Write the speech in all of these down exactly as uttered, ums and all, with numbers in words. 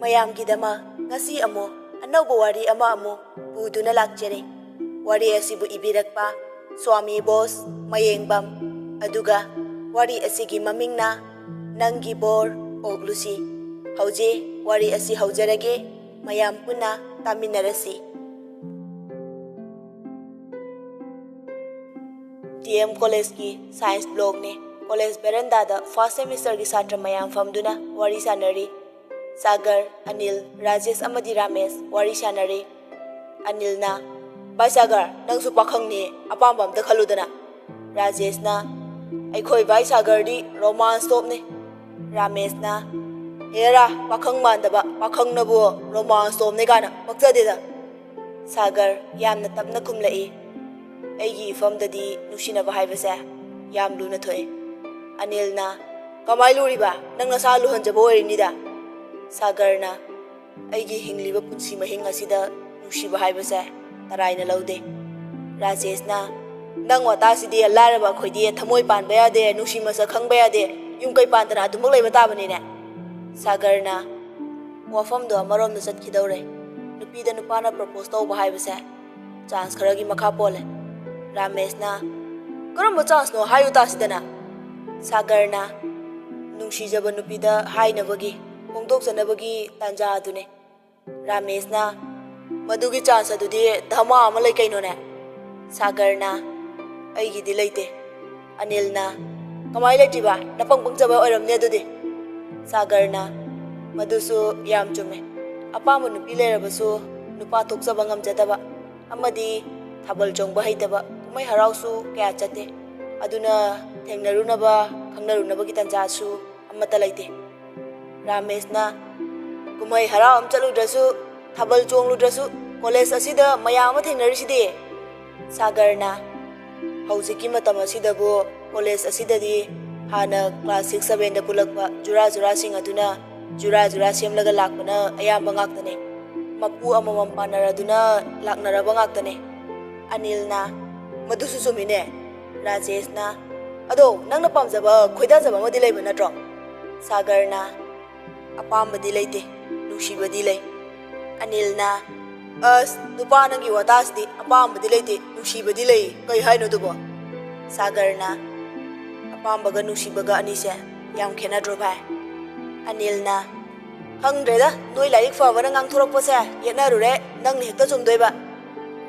ꯃꯌꯥꯝꯒꯤꯗꯃꯛ ꯉꯁꯤ ꯑꯃꯨꯛ ꯑꯅꯧꯕ ꯋꯥꯔꯤ ꯑꯃ ꯑꯃꯨꯛ ꯄꯨꯗꯨꯅ ꯂꯥꯛꯆꯔꯦ꯫ ꯋꯥꯔꯤ ꯑꯁꯤꯕꯨ ꯏꯕꯤꯔꯛꯄ ꯁ꯭ꯋꯥꯃꯤ ꯕꯣꯁ ꯃꯌꯦꯡꯕꯝ, ꯑꯗꯨꯒ ꯋꯥꯔꯤ ꯑꯁꯤꯒꯤ ꯃꯃꯤꯡꯅ ꯅꯪꯒꯤ ꯕꯣꯔ ꯑꯣꯛꯂꯨꯁꯤ꯫ ꯍꯧꯖꯤꯛ ꯋꯥꯔꯤ ꯑꯁꯤ ꯍꯧꯖꯔꯒꯦ, ꯃꯌꯥꯝ ꯄꯨꯟꯅ ꯇꯥꯃꯤꯟꯅꯔꯁꯤ꯫ ꯗꯤ ꯑꯦꯝ ꯀꯣꯂꯦꯖꯀꯤ ꯁꯥꯏꯟꯁ ꯕ꯭ꯂꯣꯛꯅꯤ꯫ ꯀꯣꯂꯦꯖ ꯕꯦꯔꯟꯗꯥꯗ ꯐꯥꯔꯁ ꯁꯦꯃꯤꯁꯇꯔꯒꯤ ꯁꯥꯇ꯭ꯔ ꯃꯌꯥꯝ ꯐꯝꯗꯨꯅ ꯋꯥꯔꯤ ꯁꯥꯅꯔꯤ꯫ ꯁꯥꯒꯔ, ꯑꯅꯤꯜ, ꯔꯥꯖꯦꯁ ꯑꯃꯗꯤ ꯔꯥꯃꯦꯁ ꯋꯥꯔꯤ ꯁꯥꯅꯔꯤ꯫ ꯑꯅꯤꯜꯅ, "ꯚꯥꯏ ꯁꯥꯒꯔ, ꯅꯪꯁꯨ ꯄꯥꯈꯪꯅꯤ, ꯑꯄꯥꯝꯕ ꯑꯝꯇ ꯈꯜꯂꯨꯗꯅ꯫" ꯔꯥꯖꯦꯁꯅ, "ꯑꯩꯈꯣꯏ ꯚꯥꯏ ꯁꯥꯒꯔꯗꯤ ꯔꯣꯃꯥꯟꯁ ꯇꯣꯞꯅꯤ꯫" ꯔꯥꯃꯦꯁꯅ, "ꯍꯦꯔꯥ, ꯄꯥꯈꯪ ꯃꯥꯟꯗꯕ, ꯄꯥꯈꯪꯅꯕꯨ ꯔꯣꯃꯥꯟꯁ ꯇꯣꯞꯅꯤ ꯀꯥꯏꯅ ꯄꯛꯆꯗꯦꯗ꯫" ꯁꯥꯒꯔ ꯌꯥꯝꯅ ꯇꯞꯅ ꯈꯨꯝꯂꯛꯏ, "ꯑꯩꯒꯤ ꯏꯐꯝꯗꯗꯤ ꯅꯨꯡꯁꯤꯅꯕ ꯍꯥꯏꯕꯁꯦ ꯌꯥꯝ ꯂꯨꯅ ꯊꯣꯛꯑꯦ꯫" ꯑꯅꯤꯜꯅ, "ꯀꯃꯥꯏ ꯂꯨꯔꯤꯕ? ꯅꯪ ꯅꯁꯥ ꯂꯨꯍꯟꯖꯕ ꯑꯣꯏꯔꯤꯅꯤꯗ꯫" ꯁꯥꯒꯔꯅ, "ꯑꯩꯒꯤ ꯍꯤꯡꯂꯤꯕ ꯄꯨꯟꯁꯤ ꯃꯍꯤꯡ ꯑꯁꯤꯗ ꯅꯨꯡꯁꯤꯕ ꯍꯥꯏꯕꯁꯦ ꯇꯔꯥꯏꯅ ꯂꯧꯗꯦ꯫" ꯔꯥꯖꯦꯁꯅ, "ꯅꯪ ꯋꯥꯇꯥꯁꯤꯗꯤ ꯂꯥꯏꯔꯕ ꯑꯩꯈꯣꯏꯗꯤ ꯊꯃꯣꯏ ꯄꯥꯟꯕ ꯌꯥꯗꯦ, ꯅꯨꯡꯁꯤ ꯃꯁꯛ ꯈꯪꯕ ꯌꯥꯗꯦ, ꯌꯨꯝ ꯀꯩ ꯄꯥꯟꯗꯅ ꯑꯗꯨꯃꯛ ꯂꯩꯕ ꯇꯥꯕꯅꯤꯅꯦ꯫" ꯁꯥꯒꯔꯅ, "ꯋꯥꯐꯝꯗꯣ ꯑꯃꯔꯣꯝꯗ ꯆꯠꯈꯤꯗꯧꯔꯦ꯫ ꯅꯨꯄꯤꯗ ꯅꯨꯄꯥꯅ ꯄ꯭ꯔꯣꯄꯣꯁ ꯇꯧꯕ ꯍꯥꯏꯕꯁꯦ ꯆꯥꯟꯁ ꯈꯔꯒꯤ ꯃꯈꯥ ꯄꯣꯜꯂꯦ꯫" ꯔꯥꯃꯦꯁꯅ, "ꯀꯔꯝꯕ ꯆꯥꯟꯁꯅꯣ ꯍꯥꯏꯌꯨ ꯇꯥꯁꯤꯗꯅ?" ꯁꯥꯒꯔꯅ, "ꯅꯨꯡꯁꯤꯖꯕ ꯅꯨꯄꯤꯗ ꯍꯥꯏꯅꯕꯒꯤ, ꯐꯣꯡꯗꯣꯛꯆꯅꯕꯒꯤ ꯇꯥꯟꯖꯥ ꯑꯗꯨꯅꯦ꯫" ꯔꯥꯃꯦꯁꯅ, "ꯃꯗꯨꯒꯤ ꯆꯥꯟꯁ ꯑꯗꯨꯗꯤ ꯙꯃꯥ ꯑꯃ ꯂꯩ ꯀꯩꯅꯣꯅꯦ?" ꯁꯥꯒꯔꯅ, "ꯑꯩꯒꯤꯗꯤ ꯂꯩꯇꯦ꯫" ꯑꯅꯤꯜꯅ, "ꯀꯃꯥꯏ ꯂꯩꯇ꯭ꯔꯤꯕ? ꯅꯄꯪ ꯄꯪꯖꯕ ꯑꯣꯏꯔꯝꯅꯤ ꯑꯗꯨꯗꯤ꯫" ꯁꯥꯒꯔꯅ, "ꯃꯗꯨꯁꯨ ꯌꯥꯝ ꯆꯨꯝꯃꯦ꯫ ꯑꯄꯥꯝꯕ ꯅꯨꯄꯤ ꯂꯩꯔꯕꯁꯨ ꯅꯨꯄꯥ ꯊꯣꯛꯆꯕ ꯉꯝꯖꯗꯕ ꯑꯃꯗꯤ ꯊꯥꯕꯜ ꯆꯣꯡꯕ ꯍꯩꯇꯕ, ꯀꯨꯝꯍꯩ ꯍꯔꯥꯎꯁꯨ ꯀꯌꯥ ꯆꯠꯇꯦ꯫ ꯑꯗꯨꯅ ꯊꯦꯡꯅꯔꯨꯅꯕ, ꯈꯪꯅꯔꯨꯅꯕꯒꯤ ꯇꯥꯟꯖꯥꯁꯨ ꯑꯃꯠꯇ ꯂꯩꯇꯦ꯫" ꯔꯥꯃꯦꯁꯅ, "ꯀꯨꯝꯍꯩ ꯍꯔꯥꯎ ꯑꯃ ꯆꯠꯂꯨꯗ꯭ꯔꯁꯨ, ꯊꯥꯕꯜ ꯆꯣꯡꯂꯨꯗ꯭ꯔꯁꯨ, ꯀꯣꯂꯦꯖ ꯑꯁꯤꯗ ꯃꯌꯥꯝ ꯑꯃ ꯊꯦꯡꯅꯔꯤꯁꯤꯗꯤ꯫" ꯁꯥꯒꯔꯅ, "ꯍꯧꯖꯤꯛꯀꯤ ꯃꯇꯝ ꯑꯁꯤꯗꯕꯨ ꯀꯣꯂꯦꯖ ꯑꯁꯤꯗꯗꯤ ꯍꯥꯟꯅ ꯀ꯭ꯂꯥꯁ ꯁꯤꯛꯁ ꯁꯚꯦꯟꯗ ꯄꯨꯜꯂꯛꯄ ꯖꯨꯔꯥ ꯖꯨꯔꯥꯁꯤꯡ ꯑꯗꯨꯅ ꯖꯨꯔꯥ ꯖꯨꯔꯥ ꯁꯦꯝꯂꯒ ꯂꯥꯛꯄꯅ ꯑꯌꯥꯝꯕ ꯉꯥꯛꯇꯅꯤ꯫ ꯃꯄꯨ ꯑꯃꯃꯝ ꯄꯥꯟꯅꯔꯗꯨꯅ ꯂꯥꯛꯅꯔꯕ ꯉꯥꯛꯇꯅꯤ꯫" ꯑꯅꯤꯜꯅ, "ꯃꯗꯨꯁꯨ ꯆꯨꯝꯃꯤꯅꯦ꯫" ꯔꯥꯖꯦꯁꯅ, "ꯑꯗꯣ ꯅꯪꯅ ꯄꯥꯝꯖꯕ, ꯈꯣꯏꯗꯥꯖꯕ ꯑꯃꯗꯤ ꯂꯩꯕ ꯅꯠꯇ꯭ꯔꯣ?" ꯁꯥꯒꯔꯅ, "ꯑꯄꯥꯝꯕꯗꯤ ꯂꯩꯇꯦ꯫ ꯅꯨꯡꯁꯤꯕꯗꯤ ꯂꯩ꯫ ꯑꯅꯤꯜꯅ, "ꯑꯁ, ꯅꯨꯄꯥ, ꯅꯪꯒꯤ ꯋꯥꯇꯥꯁꯤꯗꯤ꯫ ꯑꯄꯥꯝꯕꯗꯤ ꯂꯩꯇꯦ, ꯅꯨꯡꯁꯤꯕꯗꯤ ꯂꯩ꯫ ꯀꯩ ꯍꯥꯏꯅꯣ ꯑꯗꯨꯕꯣ?" ꯁꯥꯒꯔꯅ, "ꯑꯄꯥꯝꯕꯒ ꯅꯨꯡꯁꯤꯕꯒ ꯑꯅꯤꯁꯦ ꯌꯥꯝ ꯈꯦꯠꯅꯗ꯭ꯔꯣ, ꯚꯥꯏ?" ꯑꯅꯤꯜꯅ, "ꯈꯪꯗ꯭ꯔꯦꯗ, ꯅꯣꯏ ꯂꯥꯏꯔꯤꯛ ꯐꯕꯅ ꯉꯥꯡꯊꯣꯔꯛꯄꯁꯦ ꯌꯦꯠꯅꯔꯨꯔꯦ, ꯅꯪꯅ ꯍꯦꯛꯇ ꯆꯨꯝꯗꯣꯏꯕ꯫"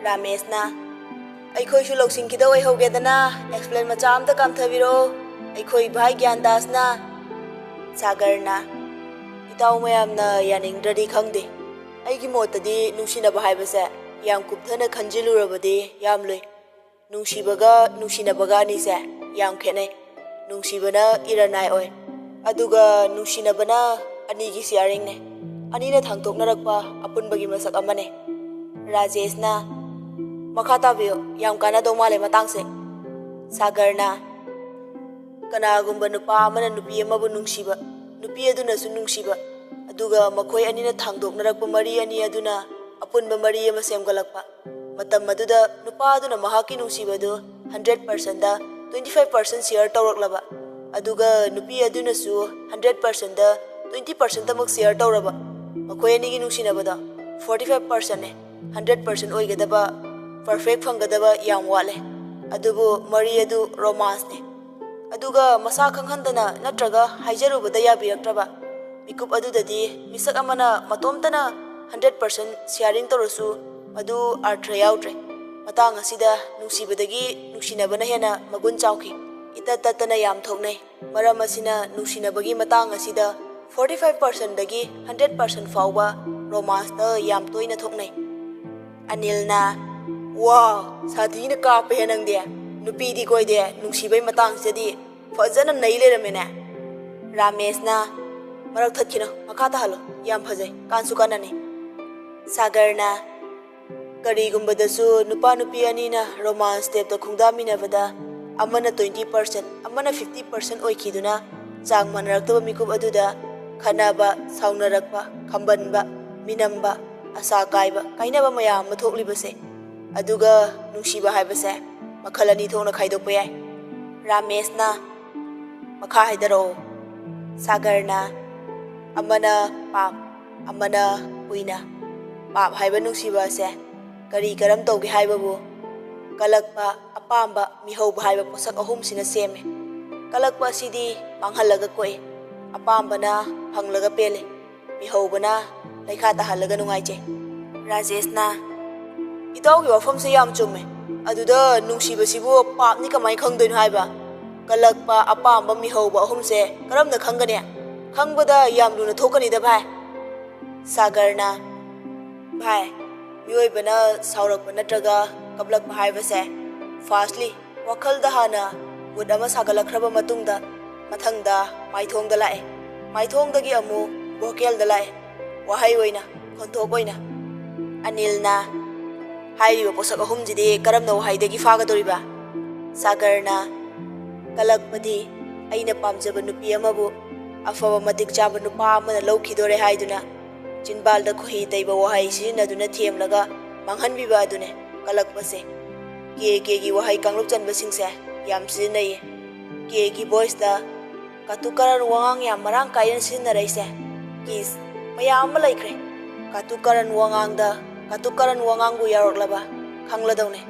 ꯔꯥꯃꯦꯁꯅ, "ꯑꯩꯈꯣꯏꯁꯨ ꯂꯧꯁꯤꯡꯈꯤꯗ ꯑꯣꯏꯍꯧꯒꯦꯗꯅ, explain ꯃꯆꯥ ꯑꯝꯇ ꯀꯥꯝꯊꯕꯤꯔꯛꯑꯣ, ꯑꯩꯈꯣꯏ ꯚꯥꯏ ꯒ꯭ꯌꯥꯟ ꯗꯥꯁꯅ꯫" ꯁꯥꯒꯔꯅ, "ꯏꯇꯥꯎ ꯃꯌꯥꯝꯅ ꯌꯥꯅꯤꯡꯗ꯭ꯔꯗꯤ ꯈꯪꯗꯦ, ꯑꯩꯒꯤ ꯃꯣꯠꯇꯗꯤ ꯅꯨꯡꯁꯤꯅꯕ ꯍꯥꯏꯕꯁꯦ ꯌꯥꯝ ꯀꯨꯞꯊꯅ ꯈꯟꯖꯤꯜꯂꯨꯔꯕꯗꯤ ꯌꯥꯝ ꯂꯨꯏ꯫ ꯅꯨꯡꯁꯤꯕꯒ ꯅꯨꯡꯁꯤꯅꯕꯒ ꯑꯅꯤꯁꯦ ꯌꯥꯝ ꯈꯦꯠꯅꯩ꯫ ꯅꯨꯡꯁꯤꯕꯅ ꯏꯔꯟꯅꯥꯏ ꯑꯣꯏ, ꯑꯗꯨꯒ ꯅꯨꯡꯁꯤꯅꯕꯅ ꯑꯅꯤꯒꯤ sharing ꯅꯦ꯫ ꯑꯅꯤꯅ ꯊꯥꯡꯗꯣꯛꯅꯔꯛꯄ ꯑꯄꯨꯟꯕꯒꯤ ꯃꯁꯛ ꯑꯃꯅꯦ꯫" ꯔꯥꯖꯦꯁꯅ, "ꯃꯈꯥ ꯇꯥꯕꯤꯌꯨ, ꯌꯥꯝ ꯀꯥꯟꯅꯗꯧ ꯃꯥꯜꯂꯦ ꯃꯇꯥꯡꯁꯦ꯫" ꯁꯥꯒꯔꯅ, "ꯀꯅꯥꯒꯨꯝꯕ ꯅꯨꯄꯥ ꯑꯃꯅ ꯅꯨꯄꯤ ꯑꯃꯕꯨ ꯅꯨꯡꯁꯤꯕ, ꯅꯨꯄꯤ ꯑꯗꯨꯅꯁꯨ ꯅꯨꯡꯁꯤꯕ, ꯑꯗꯨꯒ ꯃꯈꯣꯏ ꯑꯅꯤꯅ ꯊꯥꯡꯗꯣꯛꯅꯔꯛꯄ ꯃꯔꯤ ꯑꯅꯤ ꯑꯗꯨꯅ ꯑꯄꯨꯟꯕ ꯃꯔꯤ ꯑꯃ ꯁꯦꯝꯒꯠꯂꯛꯄ꯫ ꯃꯇꯝ ꯑꯗꯨꯗ ꯅꯨꯄꯥ ꯑꯗꯨꯅ ꯃꯍꯥꯛꯀꯤ ꯅꯨꯡꯁꯤꯕꯗꯨ hundred percent ꯗ twenty five percent share ꯇꯧꯔꯛꯂꯕ, ꯑꯗꯨꯒ ꯅꯨꯄꯤ ꯑꯗꯨꯅꯁꯨ hundred percent ꯗ twenty percent ꯃꯛ share ꯇꯧꯔꯕ꯫ ꯃꯈꯣꯏ ꯑꯅꯤꯒꯤ ꯅꯨꯡꯁꯤꯅꯕꯗꯣ forty five percent ꯅꯦ꯫ Hundred percent ꯑꯣꯏꯒꯗꯕ, perfect ꯐꯪꯒꯗꯕ ꯌꯥꯝ ꯋꯥꯠꯂꯦ꯫ ꯑꯗꯨꯕꯨ ꯃꯔꯤ ꯑꯗꯨ romance ꯅꯦ꯫ ꯑꯗꯨꯒ ꯃꯁꯥ ꯈꯪꯍꯟꯗꯅ ꯅꯠꯇ꯭ꯔꯒ ꯍꯥꯏꯖꯔꯨꯕꯗ ꯌꯥꯕꯤꯔꯛꯇ꯭ꯔꯕ ꯃꯤꯀꯨꯞ ꯑꯗꯨꯗꯗꯤ ꯃꯤꯁꯛ ꯑꯃꯅ ꯃꯇꯣꯝꯇꯅ hundred percent sharing ꯇꯧꯔꯁꯨ ꯃꯗꯨ ꯑꯔꯊ ꯌꯥꯎꯗ꯭ꯔꯦ꯫ ꯃꯇꯥꯡ ꯑꯁꯤꯗ ꯅꯨꯡꯁꯤꯕꯗꯒꯤ ꯅꯨꯡꯁꯤꯅꯕꯅ ꯍꯦꯟꯅ ꯃꯒꯨꯟ ꯆꯥꯎꯈꯤ꯫ ꯏꯇꯠ ꯇꯠꯇꯅ ꯌꯥꯝ ꯊꯣꯛꯅꯩ꯫ ꯃꯔꯝ ꯑꯁꯤꯅ ꯅꯨꯡꯁꯤꯅꯕꯒꯤ ꯃꯇꯥꯡ ꯑꯁꯤꯗ forty five percent ꯗꯒꯤ hundred percent ꯐꯥꯎꯕ romance ꯇ ꯌꯥꯝ ꯇꯣꯏꯅ ꯊꯣꯛꯅꯩ꯫" ꯑꯅꯤꯜꯅ, "ꯋꯥ, ꯁꯥꯊꯤꯅ ꯀꯥꯞꯄꯦꯍꯦ ꯅꯪꯗꯤ꯫ ꯅꯨꯄꯤꯗꯤ ꯀꯣꯏꯗꯦ, ꯅꯨꯡꯁꯤꯕꯩ ꯃꯇꯥꯡꯁꯤꯗꯗꯤ ꯐꯖꯅ ꯅꯩ ꯂꯩꯔꯝꯃꯦꯅꯦ꯫" ꯔꯥꯃꯦꯁꯅ, "ꯃꯔꯛ ꯊꯠꯈꯤꯅꯨ, ꯃꯈꯥ ꯇꯥꯍꯜꯂꯣ, ꯌꯥꯝ ꯐꯖꯩ, ꯀꯥꯟꯁꯨ ꯀꯥꯟꯅꯅꯤ꯫" ꯁꯥꯒꯔꯅ, "ꯀꯔꯤꯒꯨꯝꯕꯗꯁꯨ ꯅꯨꯄꯥ ꯅꯨꯄꯤ ꯑꯅꯤꯅ romance step ꯇ ꯈꯣꯡꯗꯥꯃꯤꯟꯅꯕꯗ ꯑꯃꯅ twenty percent, ꯑꯃꯅ fifty percent ꯑꯣꯏꯈꯤꯗꯨꯅ ꯆꯥꯡ ꯃꯥꯟꯅꯔꯛꯇꯕ ꯃꯤꯀꯨꯞ ꯑꯗꯨꯗ ꯈꯠꯅꯕ, ꯁꯥꯎꯅꯔꯛꯄ, ꯈꯝꯕꯟꯕ, ꯃꯤꯅꯝꯕ, ꯑꯁꯥ ꯀꯥꯏꯕ, ꯀꯥꯏꯅꯕ ꯃꯌꯥꯝ ꯑꯃ ꯊꯣꯛꯂꯤꯕꯁꯦ, ꯑꯗꯨꯒ ꯅꯨꯡꯁꯤꯕ ꯍꯥꯏꯕꯁꯦ ꯃꯈꯜ ꯑꯅꯤ ꯊꯣꯛꯅ ꯈꯥꯏꯗꯣꯛꯄ ꯌꯥꯏ꯫" ꯔꯥꯃꯦꯁꯅ, "ꯃꯈꯥ ꯍꯥꯏꯗꯔꯛꯑꯣ꯫" ꯁꯥꯒꯔꯅ, "ꯑꯃꯅ ꯄꯥꯞ, ꯑꯃꯅ ꯀꯨꯏꯅ꯫ ꯄꯥꯞ ꯍꯥꯏꯕ ꯅꯨꯡꯁꯤꯕ ꯑꯁꯦ ꯀꯔꯤ ꯀꯔꯝ ꯇꯧꯒꯦ ꯍꯥꯏꯕꯕꯨ ꯀꯂꯛꯄ, ꯑꯄꯥꯝꯕ, ꯃꯤꯍꯧꯕ ꯍꯥꯏꯕ ꯄꯣꯠꯁꯛ ꯑꯍꯨꯝꯁꯤꯅ ꯁꯦꯝꯃꯦ꯫ ꯀꯂꯛꯄ ꯑꯁꯤꯗꯤ ꯃꯥꯡꯍꯜꯂꯒ ꯀꯣꯛꯏ, ꯑꯄꯥꯝꯕꯅ ꯐꯪꯂꯒ ꯄꯦꯜꯂꯤ, ꯃꯤꯍꯧꯕꯅ ꯂꯩꯈꯥ ꯇꯥꯍꯜꯂꯒ ꯅꯨꯡꯉꯥꯏꯖꯩ꯫ ꯔꯥꯖꯦꯁꯅ, "ꯏꯇꯥꯎꯒꯤ ꯋꯥꯐꯝꯁꯦ ꯌꯥꯝ ꯆꯨꯝꯃꯦ꯫ ꯑꯗꯨꯗ ꯅꯨꯡꯁꯤꯕꯁꯤꯕꯨ ꯄꯥꯞꯅꯤ ꯀꯃꯥꯏꯅ ꯈꯪꯗꯣꯏꯅꯣ ꯍꯥꯏꯕ? ꯀꯂꯛꯄ, ꯑꯄꯥꯝꯕ, ꯃꯤꯍꯧꯕ ꯑꯍꯨꯝꯁꯦ ꯀꯔꯝꯅ ꯈꯪꯒꯅꯤ? ꯈꯪꯕꯗ ꯌꯥꯝ ꯂꯨꯅ ꯊꯣꯛꯀꯅꯤꯗ ꯚꯥꯏ꯫" ꯁꯥꯒꯔꯅ, "ꯚꯥꯏ, ꯃꯤꯑꯣꯏꯕꯅ ꯁꯥꯎꯔꯛꯄ ꯅꯠꯇ꯭ꯔꯒ ꯀꯞꯂꯛꯄ ꯍꯥꯏꯕꯁꯦ, firstly, ꯋꯥꯈꯜꯗ ꯍꯥꯟꯅ mood ꯑꯃ ꯁꯥꯒꯠꯂꯛꯈ꯭ꯔꯕ ꯃꯇꯨꯡꯗ, ꯃꯊꯪꯗ ꯃꯥꯏꯊꯣꯡꯗ ꯂꯥꯛꯑꯦ, ꯃꯥꯏꯊꯣꯡꯗꯒꯤ ꯑꯃꯨꯛ vocalꯗ ꯂꯥꯛꯑꯦ, ꯋꯥꯍꯩ ꯑꯣꯏꯅ, ꯈꯣꯟꯊꯣꯛ ꯑꯣꯏꯅ꯫" ꯑꯅꯤꯜꯅ, "ꯍꯥꯏꯔꯤꯕ ꯄꯣꯠꯁꯛ ꯑꯍꯨꯝꯁꯤꯗꯤ ꯀꯔꯝꯅ ꯋꯥꯍꯩꯗꯒꯤ ꯐꯥꯒꯗꯧꯔꯤꯕ?" ꯁꯥꯒꯔꯅ, "ꯀꯂꯛꯄꯗꯤ ꯑꯩꯅ ꯄꯥꯝꯖꯕ ꯅꯨꯄꯤ ꯑꯃꯕꯨ ꯑꯐꯕ ꯃꯇꯤꯛ ꯆꯥꯕ ꯅꯨꯄꯥ ꯑꯃꯅ ꯂꯧꯈꯤꯗꯣꯔꯦ ꯍꯥꯏꯗꯨꯅ ꯆꯤꯟꯕꯥꯜꯗ ꯈꯣꯏꯍꯤ ꯇꯩꯕ ꯋꯥꯍꯩ ꯁꯤꯖꯤꯟꯅꯗꯨꯅ ꯊꯦꯝꯂꯒ ꯃꯥꯡꯍꯟꯕꯤꯕ ꯑꯗꯨꯅꯦ ꯀꯂꯛꯄꯁꯦ꯫ ꯀꯦ ꯀꯦꯒꯤ ꯋꯥꯍꯩ ꯀꯥꯡꯂꯨꯞ ꯆꯟꯕꯁꯤꯡꯁꯦ ꯌꯥꯝ ꯁꯤꯖꯤꯟꯅꯩꯌꯦ꯫ ꯀꯦꯒꯤ voiceꯇ ꯀꯥꯇꯨ ꯀꯥꯔꯟ ꯋꯥꯉꯥꯡ ꯌꯥꯝ ꯃꯔꯥꯡ ꯀꯥꯏꯅ ꯁꯤꯖꯤꯟꯅꯔꯛꯏꯁꯦ꯫ Kiss ꯃꯌꯥꯝ ꯑꯃ ꯂꯩꯈ꯭ꯔꯦ꯫ ꯀꯥꯇꯨ ꯀꯥꯔꯟ ꯋꯥꯉꯥꯡꯗ ꯀꯥꯇꯨ ꯀꯥꯔꯟ ꯋꯥꯉꯥꯡꯕꯨ ꯌꯥꯎꯔꯛꯂꯕ ꯈꯪꯂꯗꯧꯅꯦ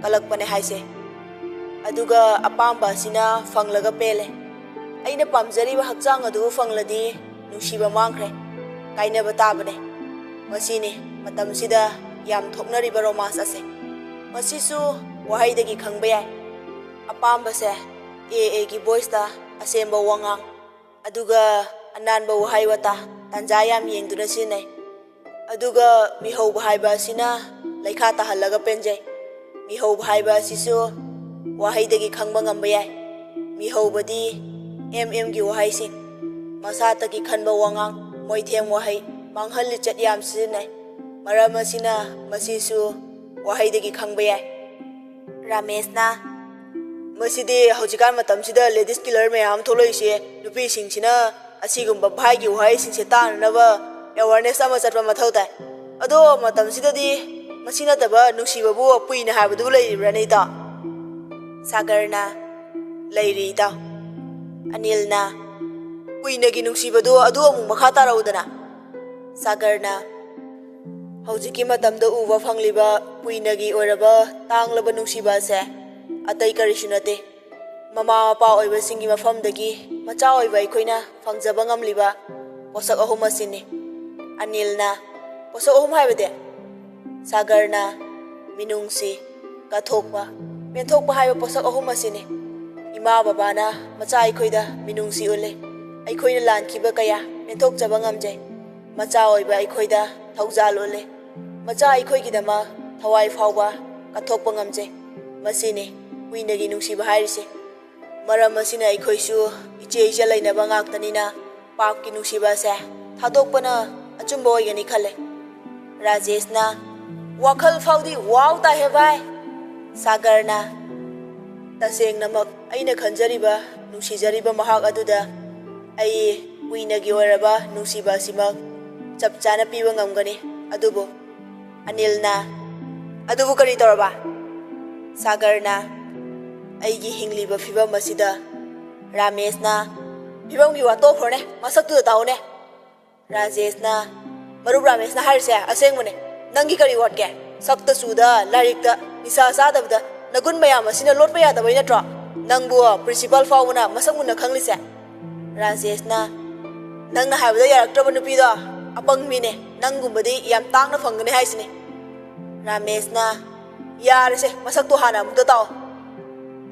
ꯀꯂꯛꯄꯅꯦ ꯍꯥꯏꯁꯦ꯫ ꯑꯗꯨꯒ ꯑꯄꯥꯝꯕ ꯑꯁꯤꯅ ꯐꯪꯂꯒ ꯄꯦꯜꯂꯦ꯫ ꯑꯩꯅ ꯄꯥꯝꯖꯔꯤꯕ ꯍꯛꯆꯥꯡ ꯑꯗꯨꯕꯨ ꯐꯪꯂꯗꯤ ꯅꯨꯡꯁꯤꯕ ꯃꯥꯡꯈ꯭ꯔꯦ, ꯀꯥꯏꯅꯕ ꯇꯥꯕꯅꯦ꯫ ꯃꯁꯤꯅꯤ ꯃꯇꯝꯁꯤꯗ ꯌꯥꯝ ꯊꯣꯛꯅꯔꯤꯕ romance ꯑꯁꯦ꯫ ꯃꯁꯤꯁꯨ ꯋꯥꯍꯩꯗꯒꯤ ꯈꯪꯕ ꯌꯥꯏ꯫ ꯑꯄꯥꯝꯕꯁꯦ ꯑꯦ ꯑꯦꯒꯤ voiceꯇ ꯑꯁꯦꯡꯕ ꯋꯥꯉꯥꯡ, ꯑꯗꯨꯒ ꯑꯅꯥꯟꯕ ꯋꯥꯍꯩ ꯋꯥꯇꯥ ꯇꯥꯟꯖꯥ ꯌꯥꯝ ꯌꯦꯡꯗꯨꯅ ꯁꯤꯖꯤꯟꯅꯩ꯫ ꯑꯗꯨꯒ ꯃꯤꯍꯧꯕ ꯍꯥꯏꯕ ꯑꯁꯤꯅ ꯂꯩꯈꯥ ꯇꯥꯍꯜꯂꯒ ꯄꯦꯟꯖꯩ꯫ ꯃꯤꯍꯧꯕ ꯍꯥꯏꯕ ꯑꯁꯤꯁꯨ ꯋꯥꯍꯩꯗꯒꯤ ꯈꯪꯕ ꯉꯝꯕ ꯌꯥꯏ꯫ ꯃꯤꯍꯧꯕꯗꯤ ꯑꯦꯝ ꯑꯦꯝꯒꯤ ꯋꯥꯍꯩꯁꯤꯡ, ꯃꯁꯥꯇꯒꯤ ꯈꯟꯕ ꯋꯥꯉꯥꯡ, ꯃꯣꯏꯊꯦꯝ ꯋꯥꯍꯩ, ꯃꯥꯡꯍꯟ ꯂꯤꯆꯠ ꯌꯥꯝ ꯁꯤꯖꯤꯟꯅꯩ꯫ ꯃꯔꯝ ꯑꯁꯤꯅ ꯃꯁꯤꯁꯨ ꯋꯥꯍꯩꯗꯒꯤ ꯈꯪꯕ ꯌꯥꯏ꯫ ꯔꯥꯃꯦꯁꯅ, "ꯃꯁꯤꯗꯤ ꯍꯧꯖꯤꯛꯀꯥꯟ ꯃꯇꯝꯁꯤꯗ ladies killer ꯃꯌꯥꯝ ꯑꯃ ꯊꯣꯛꯂꯛꯏꯁꯦ, ꯅꯨꯄꯤꯁꯤꯡꯁꯤꯅ ꯑꯁꯤꯒꯨꯝꯕ ꯚꯥꯏꯒꯤ ꯋꯥꯍꯩꯁꯤꯡꯁꯦ ꯇꯥꯅꯅꯕ awareness ꯑꯃ ꯆꯠꯄ ꯃꯊꯧ ꯇꯥꯏ꯫ ꯑꯗꯣ ꯃꯇꯝꯁꯤꯗꯗꯤ ꯃꯁꯤ ꯅꯠꯇꯕ ꯅꯨꯡꯁꯤꯕꯕꯨ ꯀꯨꯏꯅ ꯍꯥꯏꯕꯗꯨꯕꯨ ꯂꯩꯔꯤꯕ꯭ꯔꯥꯅꯦ ꯏꯇꯥꯎ?" ꯁꯥꯒꯔꯅ, "ꯂꯩꯔꯤ ꯏꯇꯥꯎ꯫" ꯑꯅꯤꯜꯅ, "ꯀꯨꯏꯅꯒꯤ ꯅꯨꯡꯁꯤꯕꯗꯣ ꯑꯗꯨ ꯑꯃꯨꯛ ꯃꯈꯥ ꯇꯥꯔꯛꯎꯗꯅ?" ꯁꯥꯒꯔꯅ, "ꯍꯧꯖꯤꯛꯀꯤ ꯃꯇꯝꯗ ꯎꯕ ꯐꯪꯂꯤꯕ ꯀꯨꯏꯅꯒꯤ ꯑꯣꯏꯔꯕ ꯇꯥꯡꯂꯕ ꯅꯨꯡꯁꯤꯕ ꯑꯁꯦ ꯑꯇꯩ ꯀꯔꯤꯁꯨ ꯅꯠꯇꯦ꯫ ꯃꯃꯥ ꯃꯄꯥ ꯑꯣꯏꯕꯁꯤꯡꯒꯤ ꯃꯐꯝꯗꯒꯤ ꯃꯆꯥ ꯑꯣꯏꯕ ꯑꯩꯈꯣꯏꯅ ꯐꯪꯖꯕ ꯉꯝꯂꯤꯕ ꯄꯣꯠꯁꯛ ꯑꯍꯨꯝ ꯑꯁꯤꯅꯤ꯫" ꯑꯅꯤꯜꯅ, "ꯄꯣꯠꯁꯛ ꯑꯍꯨꯝ ꯍꯥꯏꯕꯗꯤ?" ꯁꯥꯒꯔꯅ, "ꯃꯤꯅꯨꯡꯁꯤ, ꯀꯠꯊꯣꯛꯄ, ꯄꯦꯟꯊꯣꯛꯄ ꯍꯥꯏꯕ ꯄꯣꯠꯁꯛ ꯑꯍꯨꯝ ꯑꯁꯤꯅꯤ꯫ ꯏꯃꯥ ꯕꯕꯥꯅ ꯃꯆꯥ ꯑꯩꯈꯣꯏꯗ ꯃꯤꯅꯨꯡꯁꯤ ꯎꯠꯂꯤ꯫ ꯑꯩꯈꯣꯏꯅ ꯂꯥꯟꯈꯤꯕ ꯀꯌꯥ ꯄꯦꯟꯊꯣꯛꯆꯕ ꯉꯝꯖꯩ꯫ ꯃꯆꯥ ꯑꯣꯏꯕ ꯑꯩꯈꯣꯏꯗ ꯊꯧꯖꯥꯜ ꯎꯠꯂꯤ꯫ ꯃꯆꯥ ꯑꯩꯈꯣꯏꯒꯤꯗꯃꯛ ꯊꯋꯥꯏ ꯐꯥꯎꯕ ꯀꯠꯊꯣꯛꯄ ꯉꯝꯖꯩ꯫ ꯃꯁꯤꯅꯤ ꯀꯨꯏꯅꯒꯤ ꯅꯨꯡꯁꯤꯕ ꯍꯥꯏꯔꯤꯁꯦ꯫ ꯃꯔꯝ ꯑꯁꯤꯅ ꯑꯩꯈꯣꯏꯁꯨ ꯏꯆꯦ ꯏꯆꯜ ꯂꯩꯅꯕ ꯉꯥꯛꯇꯅꯤꯅ ꯄꯥꯞꯀꯤ ꯅꯨꯡꯁꯤꯕ ꯑꯁꯦ ꯊꯥꯗꯣꯛꯄꯅ ꯑꯆꯨꯝꯕ ꯑꯣꯏꯒꯅꯤ ꯈꯜꯂꯦ꯫" ꯔꯥꯖꯦꯁꯅ, "ꯋꯥꯈꯜ ꯐꯥꯎꯗꯤ ꯋꯥꯎ ꯇꯥꯏꯍꯦ ꯚꯥꯏ꯫" ꯁꯥꯒꯔꯅ, "ꯇꯁꯦꯡꯅꯃꯛ ꯑꯩꯅ ꯈꯟꯖꯔꯤꯕ, ꯅꯨꯡꯁꯤꯖꯔꯤꯕ ꯃꯍꯥꯛ ꯑꯗꯨꯗ ꯑꯩ ꯀꯨꯏꯅꯒꯤ ꯑꯣꯏꯔꯕ ꯅꯨꯡꯁꯤꯕ ꯑꯁꯤꯃꯛ ꯆꯞ ꯆꯥꯅ ꯄꯤꯕ ꯉꯝꯒꯅꯤ꯫ ꯑꯗꯨꯕꯨ," ꯑꯅꯤꯜꯅ, "ꯑꯗꯨꯕꯨ ꯀꯔꯤ ꯇꯧꯔꯕ?" ꯁꯥꯒꯔꯅ, "ꯑꯩꯒꯤ ꯍꯤꯡꯂꯤꯕ ꯐꯤꯕꯝ ꯑꯁꯤꯗ," ꯔꯥꯃꯦꯁꯅ, "ꯐꯤꯕꯝꯒꯤ ꯋꯥ ꯇꯣꯛꯈ꯭ꯔꯣꯅꯦ, ꯃꯁꯛꯇꯨꯗ ꯇꯥꯎꯅꯦ꯫" ꯔꯥꯖꯦꯁꯅ, "ꯃꯔꯨꯞ ꯔꯥꯃꯦꯁꯅ ꯍꯥꯏꯔꯤꯁꯦ ꯑꯁꯦꯡꯕꯅꯦ꯫ ꯅꯪꯒꯤ ꯀꯔꯤ ꯋꯥꯠꯀꯦ? ꯁꯛꯇ ꯆꯨꯗ, ꯂꯥꯏꯔꯤꯛꯇ, ꯅꯤꯁꯥ ꯆꯥꯗꯕꯗ ꯅꯒꯨꯟ ꯃꯌꯥꯝ ꯑꯁꯤꯅ ꯂꯣꯠꯄ ꯌꯥꯗꯕꯩ ꯅꯠꯇ꯭ꯔꯣ ꯅꯪꯕꯨ ꯄ꯭ꯔꯤꯟꯁꯤꯄꯥꯜ ꯐꯥꯎꯕꯅ ꯃꯁꯛ ꯃꯨꯟꯅ ꯈꯪꯂꯤꯁꯦ?" ꯔꯥꯖꯦꯁꯅ, "ꯅꯪꯅ ꯍꯥꯏꯕꯗ ꯌꯥꯔꯛꯇ꯭ꯔꯕ ꯅꯨꯄꯤꯗꯣ ꯑꯄꯪ ꯃꯤꯅꯦ꯫ ꯅꯪꯒꯨꯝꯕꯗꯤ ꯌꯥꯝ ꯇꯥꯡꯅ ꯐꯪꯒꯅꯤ ꯍꯥꯏꯁꯤꯅꯦ꯫" ꯔꯥꯃꯦꯁꯅ, "ꯌꯥꯔꯦꯁꯦ, ꯃꯁꯛꯇꯣ ꯍꯥꯟꯅ ꯑꯃꯨꯛꯇ ꯇꯥꯛꯑꯣ꯫"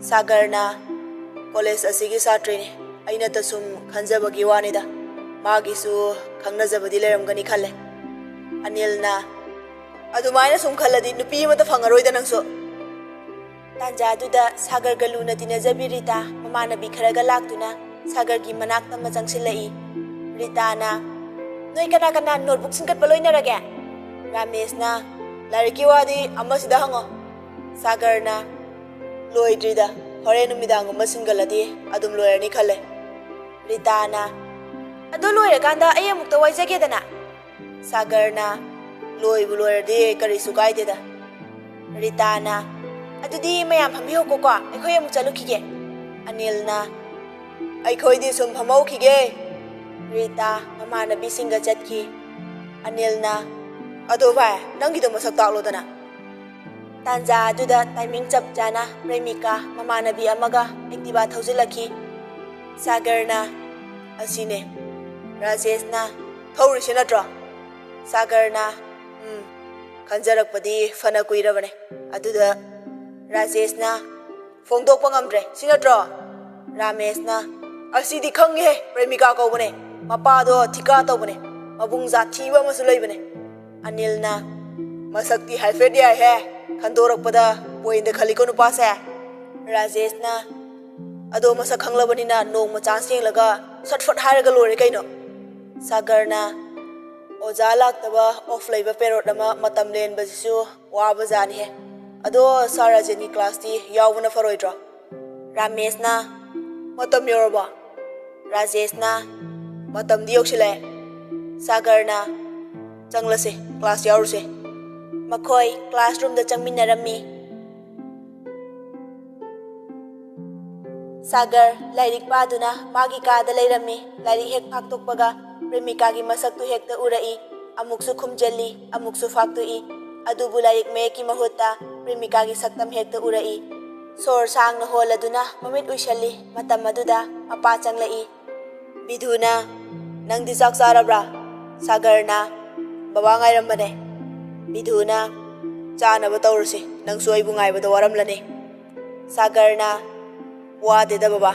ꯁꯥꯒꯔꯅ, "ꯀꯣꯂꯦꯖ ꯑꯁꯤꯒꯤ ꯁꯥꯇ꯭ꯔꯤꯅꯤ꯫ ꯑꯩꯅꯇ ꯁꯨꯝ ꯈꯟꯖꯕꯒꯤ ꯋꯥꯅꯤꯗ꯫ ꯃꯥꯒꯤꯁꯨ ꯈꯪꯅꯖꯕꯗꯤ ꯂꯩꯔꯝꯒꯅꯤ ꯈꯜꯂꯦ꯫" ꯑꯅꯤꯜꯅ, "ꯑꯗꯨꯃꯥꯏꯅ ꯁꯨꯝ ꯈꯜꯂꯗꯤ ꯅꯨꯄꯤ ꯑꯃꯇ ꯐꯪꯉꯔꯣꯏꯗ ꯅꯪꯁꯨ꯫" ꯇꯥꯟꯖꯥꯗꯨꯗ ꯁꯥꯒꯔꯒ ꯂꯨꯅ ꯇꯤꯟꯅꯖꯕꯤ ꯔꯤꯇꯥ ꯃꯃꯥꯟꯅꯕꯤ ꯈꯔꯒ ꯂꯥꯛꯇꯨꯅ ꯁꯥꯒꯔꯒꯤ ꯃꯅꯥꯛ ꯇꯝꯅ ꯆꯪꯁꯤꯜꯂꯛꯏ꯫ ꯔꯤꯇꯥꯅ, "ꯅꯣꯏ ꯀꯅꯥ ꯀꯅꯥ ꯅꯣꯠꯕꯨꯛ ꯁꯤꯟꯒꯠꯄ ꯂꯣꯏꯅꯔꯒꯦ?" ꯔꯥꯃꯦꯁꯅ, "ꯂꯥꯏꯔꯤꯛꯀꯤ ꯋꯥꯗꯤ ꯑꯃꯁꯤꯗ ꯍꯪꯉꯣ꯫" ꯁꯥꯒꯔꯅ, "ꯂꯣꯏꯗ꯭ꯔꯤꯗ, ꯍꯣꯔꯦꯟ ꯅꯨꯃꯤꯗꯥꯡꯒꯨꯝꯕ ꯁꯤꯟꯒꯠꯂꯗꯤ ꯑꯗꯨꯝ ꯂꯣꯏꯔꯅꯤ ꯈꯜꯂꯦ꯫" ꯔꯤꯇꯥꯅ, "ꯑꯗꯨ ꯂꯣꯏꯔꯀꯥꯟꯗ ꯑꯩ ꯑꯃꯨꯛꯇ ꯋꯥꯏꯖꯒꯦꯗꯅ?" ꯁꯥꯒꯔꯅ, "ꯂꯣꯏꯕꯨ ꯂꯣꯏꯔꯗꯤ ꯀꯔꯤꯁꯨ ꯀꯥꯏꯗꯦꯗ꯫" ꯔꯤꯇꯥꯅ, "ꯑꯗꯨꯗꯤ ꯃꯌꯥꯝ ꯐꯝꯕꯤꯍꯧꯀꯣꯀꯣ, ꯑꯩꯈꯣꯏ ꯑꯃꯨꯛ ꯆꯠꯂꯨꯈꯤꯒꯦ꯫" ꯑꯅꯤꯜꯅ, "ꯑꯩꯈꯣꯏꯗꯤ ꯁꯨꯝ ꯐꯝꯍꯧꯈꯤꯒꯦ꯫" ꯔꯤꯇꯥ ꯃꯃꯥꯟꯅꯕꯤꯁꯤꯡꯒ ꯆꯠꯈꯤ꯫ ꯑꯅꯤꯜꯅ, "ꯑꯗꯣ ꯚꯥꯏ, ꯅꯪꯒꯤꯗꯣ ꯃꯁꯛ ꯇꯥꯛꯂꯣꯗꯅ"꯫ ꯇꯥꯟꯖꯥ ꯑꯗꯨꯗ ꯇꯥꯏꯃꯤꯡ ꯆꯞ ꯆꯥꯅ ꯄ꯭ꯔꯦꯃꯤꯀꯥ ꯃꯃꯥꯟꯅꯕꯤ ꯑꯃꯒ ꯑꯦꯛꯇꯤꯚꯥ ꯊꯧꯖꯤꯜꯂꯛꯈꯤ꯫ ꯁꯥꯒꯔꯅ, "ꯑꯁꯤꯅꯦ"꯫ ꯔꯥꯖꯦꯁꯅ, "ꯊꯧꯔꯤꯁꯤ ꯅꯠꯇ꯭ꯔꯣ?" ꯁꯥꯒꯔꯅ, "ꯎꯝ, ꯈꯟꯖꯔꯛꯄꯗꯤ ꯐꯅ ꯀꯨꯏꯔꯕꯅꯦ"꯫ ꯑꯗꯨꯗ ꯔꯥꯖꯦꯁꯅ, "ꯐꯣꯡꯗꯣꯛꯄ ꯉꯝꯗ꯭ꯔꯦ, ꯁꯤ ꯅꯠꯇ꯭ꯔꯣ?" ꯔꯥꯃꯦꯁꯅ, "ꯑꯁꯤꯗꯤ ꯈꯪꯉꯤꯍꯦ, ꯄ꯭ꯔꯦꯃꯤꯀꯥ ꯀꯧꯕꯅꯦ, ꯃꯄꯥꯗꯣ ꯊꯤꯀꯥ ꯇꯧꯕꯅꯦ, ꯃꯕꯨꯡ ꯖꯥꯊꯤꯕ ꯑꯃꯁꯨ ꯂꯩꯕꯅꯦ"꯫ ꯑꯅꯤꯜꯅ, "ꯃꯁꯛꯇꯤ ꯍꯥꯏꯐꯦꯠ ꯌꯥꯏꯍꯦ, ꯈꯟꯗꯣꯔꯛꯄꯗ ꯄꯣꯏꯟꯗ ꯈꯜꯂꯤꯀꯣ ꯅꯨꯄꯥꯁꯦ"꯫ ꯔꯥꯖꯦꯁꯅ, "ꯑꯗꯣ ꯃꯁꯛ ꯈꯪꯂꯕꯅꯤꯅ ꯅꯣꯡꯃ ꯆꯥꯟꯁ ꯌꯦꯡꯂꯒ ꯁꯠ ꯐꯠ ꯍꯥꯏꯔꯒ ꯂꯣꯏꯔꯦ ꯀꯩꯅꯣ"꯫ ꯁꯥꯒꯔꯅ, "ꯑꯣꯖꯥ ꯂꯥꯛꯇꯕ ꯑꯣꯐ ꯂꯩꯕ ꯄꯦꯔꯣꯠ ꯑꯃ ꯃꯇꯝ ꯂꯦꯟꯕꯁꯤꯁꯨ ꯋꯥꯕꯖꯥꯠꯅꯤꯍꯦ꯫ ꯑꯗꯣ ꯁꯥꯔ ꯔꯥꯖꯦꯟꯒꯤ ꯀ꯭ꯂꯥꯁꯇꯤ ꯌꯥꯎꯕꯅ ꯐꯔꯣꯏꯗ꯭ꯔꯣ?" ꯔꯥꯃꯦꯁꯅ, "ꯃꯇꯝ ꯌꯧꯔꯕꯣ?" ꯔꯥꯖꯦꯁꯅ, "ꯃꯇꯝꯗꯤ ꯌꯧꯁꯤꯜꯂꯛꯑꯦ"꯫ ꯁꯥꯒꯔꯅ, "ꯆꯪꯂꯁꯦ, ꯀ꯭ꯂꯥꯁ ꯌꯥꯎꯔꯨꯁꯦ"꯫ ꯃꯈꯣꯏ ꯀ꯭ꯂꯥꯁꯔꯨꯝꯗ ꯆꯪꯃꯤꯟꯅꯔꯝꯃꯤ꯫ ꯁꯥꯒꯔ ꯂꯥꯏꯔꯤꯛ ꯄꯥꯗꯨꯅ ꯃꯥꯒꯤ ꯀꯥꯗ ꯂꯩꯔꯝꯃꯤ꯫ ꯂꯥꯏꯔꯤꯛ ꯍꯦꯛ ꯐꯥꯛꯇꯣꯛꯄꯒ ꯄ꯭ꯔꯦꯃꯤꯀꯥꯒꯤ ꯃꯁꯛꯇꯨ ꯍꯦꯛꯇ ꯎꯔꯛꯏ꯫ ꯑꯃꯨꯛꯁꯨ ꯈꯨꯝꯖꯤꯜꯂꯤ, ꯑꯃꯨꯛꯁꯨ ꯐꯥꯛꯇꯣꯛꯏ꯫ ꯑꯗꯨꯕꯨ ꯂꯥꯏꯔꯤꯛ ꯃꯌꯦꯛꯀꯤ ꯃꯍꯨꯠꯇ ꯄ꯭ꯔꯦꯃꯤꯀꯥꯒꯤ ꯁꯛꯇꯝ ꯍꯦꯛꯇ ꯎꯔꯛꯏ꯫ ꯁꯣꯔ ꯁꯥꯡꯅ ꯍꯣꯜꯂꯗꯨꯅ ꯃꯃꯤꯠ ꯎꯏꯁꯜꯂꯤ꯫ ꯃꯇꯝ ꯑꯗꯨꯗ ꯃꯄꯥ ꯆꯪꯂꯛꯏ꯫ ꯕꯤꯙꯨꯅ, "ꯅꯪꯗꯤ ꯆꯥꯛ ꯆꯥꯔꯕ꯭ꯔꯥ?" ꯁꯥꯒꯔꯅ, "ꯕꯕꯥ ꯉꯥꯏꯔꯝꯕꯅꯦ"꯫ ꯕꯤꯙꯨꯅ, "ꯆꯥꯅꯕ ꯇꯧꯔꯁꯤ, ꯅꯪꯁꯨ ꯑꯩꯕꯨ ꯉꯥꯏꯕꯗ ꯋꯥꯔꯝꯂꯅꯤ"꯫ ꯁꯥꯒꯔꯅ, "ꯋꯥꯗꯦꯗ ꯕꯕꯥ"꯫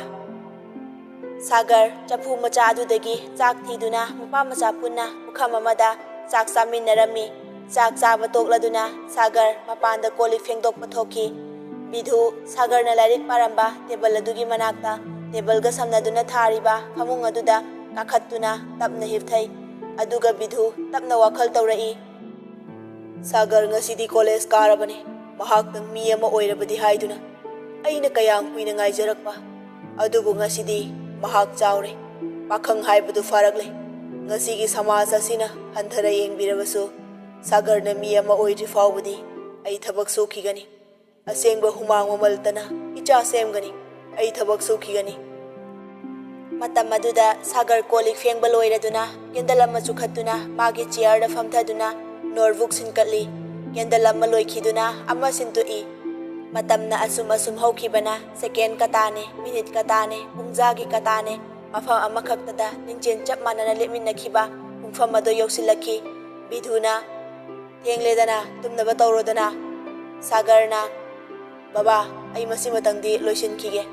ꯁꯥꯒꯔ ꯆꯐꯨ ꯃꯆꯥ ꯑꯗꯨꯗꯒꯤ ꯆꯥꯛ ꯊꯤꯗꯨꯅ ꯃꯄꯥ ꯃꯆꯥ ꯄꯨꯟꯅ ꯄꯨꯈꯝ ꯑꯃꯗ ꯆꯥꯛ ꯆꯥꯃꯤꯟꯅꯔꯝꯃꯤ꯫ ꯆꯥꯛ ꯆꯥꯕ ꯇꯣꯛꯂꯗꯨꯅ ꯁꯥꯒꯔ ꯃꯄꯥꯟꯗ ꯀꯣꯜ ꯂꯤꯛ ꯐꯦꯡꯗꯣꯛꯄ ꯊꯣꯛꯈꯤ꯫ ꯕꯤꯙꯨ ꯁꯥꯒꯔꯅ ꯂꯥꯏꯔꯤꯛ ꯄꯥꯔꯝꯕ ꯇꯦꯕꯜ ꯑꯗꯨꯒꯤ ꯃꯅꯥꯛꯇ ꯇꯦꯕꯜꯒ ꯁꯝꯅꯗꯨꯅ ꯊꯥꯔꯤꯕ ꯐꯃꯨꯡ ꯑꯗꯨꯗ ꯀꯥꯈꯠꯇꯨꯅ ꯇꯞꯅ ꯍꯤꯞꯊꯩ꯫ ꯑꯗꯨꯒ ꯕꯤꯙꯨ ꯇꯞꯅ ꯋꯥꯈꯜ ꯇꯧꯔꯛꯏ꯫ ꯁꯥꯒꯔ ꯉꯁꯤꯗꯤ ꯀꯣꯂꯦꯖ ꯀꯥꯔꯕꯅꯤ꯫ ꯃꯍꯥꯛꯇꯪ ꯃꯤ ꯑꯃ ꯑꯣꯏꯔꯕꯗꯤ ꯍꯥꯏꯗꯨꯅ ꯑꯩꯅ ꯀꯌꯥꯝ ꯀꯨꯏꯅ ꯉꯥꯏꯖꯔꯛꯄ꯫ ꯑꯗꯨꯕꯨ ꯉꯁꯤꯗꯤ ꯃꯍꯥꯛ ꯆꯥꯎꯔꯦ꯫ ꯄꯥꯈꯪ ꯍꯥꯏꯕꯗꯨ ꯐꯥꯔꯛꯂꯦ꯫ ꯉꯁꯤꯒꯤ ꯁꯃꯥꯖ ꯑꯁꯤꯅ ꯍꯟꯊꯅ ꯌꯦꯡꯕꯤꯔꯕꯁꯨ, ꯁꯥꯒꯔꯅ ꯃꯤ ꯑꯃ ꯑꯣꯏꯗ꯭ꯔꯤ ꯐꯥꯎꯕꯗꯤ ꯑꯩ ꯊꯕꯛ ꯁꯨꯈꯤꯒꯅꯤ꯫ ꯑꯁꯦꯡꯕ ꯍꯨꯃꯥꯡ ꯃꯃꯜꯇꯅ ꯏꯆꯥ ꯁꯦꯝꯒꯅꯤ꯫ ꯑꯩ ꯊꯕꯛ ꯁꯨꯈꯤꯒꯅꯤ꯫ ꯃꯇꯝ ꯑꯗꯨꯗ ꯁꯥꯒꯔ ꯀꯣꯜ ꯂꯤꯛ ꯐꯦꯡꯕ ꯂꯣꯏꯔꯗꯨꯅ, ꯀꯦꯟꯗꯜ ꯑꯃ ꯆꯨꯈꯠꯇꯨꯅ, ꯃꯥꯒꯤ ꯆꯤꯌꯔꯗ ꯐꯝꯊꯗꯨꯅ ꯅꯣꯠꯕꯨꯛ ꯁꯤꯟꯀꯠꯂꯤ꯫ ꯀꯦꯟꯗꯜ ꯑꯃ ꯂꯣꯏꯈꯤꯗꯨꯅ ꯑꯃ ꯁꯤꯟꯗꯣꯛꯏ꯫ ꯃꯇꯝꯅ ꯑꯁꯨꯝ ꯑꯁꯨꯝ ꯍꯧꯈꯤꯕꯅ ꯁꯦꯀꯦꯟ ꯀꯇꯥꯅꯦ, ꯃꯤꯅꯤꯠ ꯀꯇꯥꯅꯦ, ꯄꯨꯡꯖꯥꯒꯤ ꯀꯇꯥꯅꯦ, ꯃꯐꯝ ꯑꯃꯈꯛꯇꯗ ꯂꯤꯡꯖꯦꯜ ꯆꯞ ꯃꯥꯟꯅꯅ ꯂꯦꯞꯃꯤꯟꯅꯈꯤꯕ ꯄꯨꯡꯐꯝ ꯑꯗꯨ ꯌꯧꯁꯤꯜꯂꯛꯈꯤ꯫ ꯕꯤꯙꯨꯅ, "ꯊꯦꯡꯂꯦꯗꯅ, ꯇꯨꯝꯅꯕ ꯇꯧꯔꯣꯗꯅ꯫" ꯁꯥꯒꯔꯅ, "ꯕꯕꯥ, ꯑꯩ ꯃꯁꯤꯃꯇꯪꯗꯤ ꯂꯣꯏꯁꯤꯟꯈꯤꯒꯦ꯫"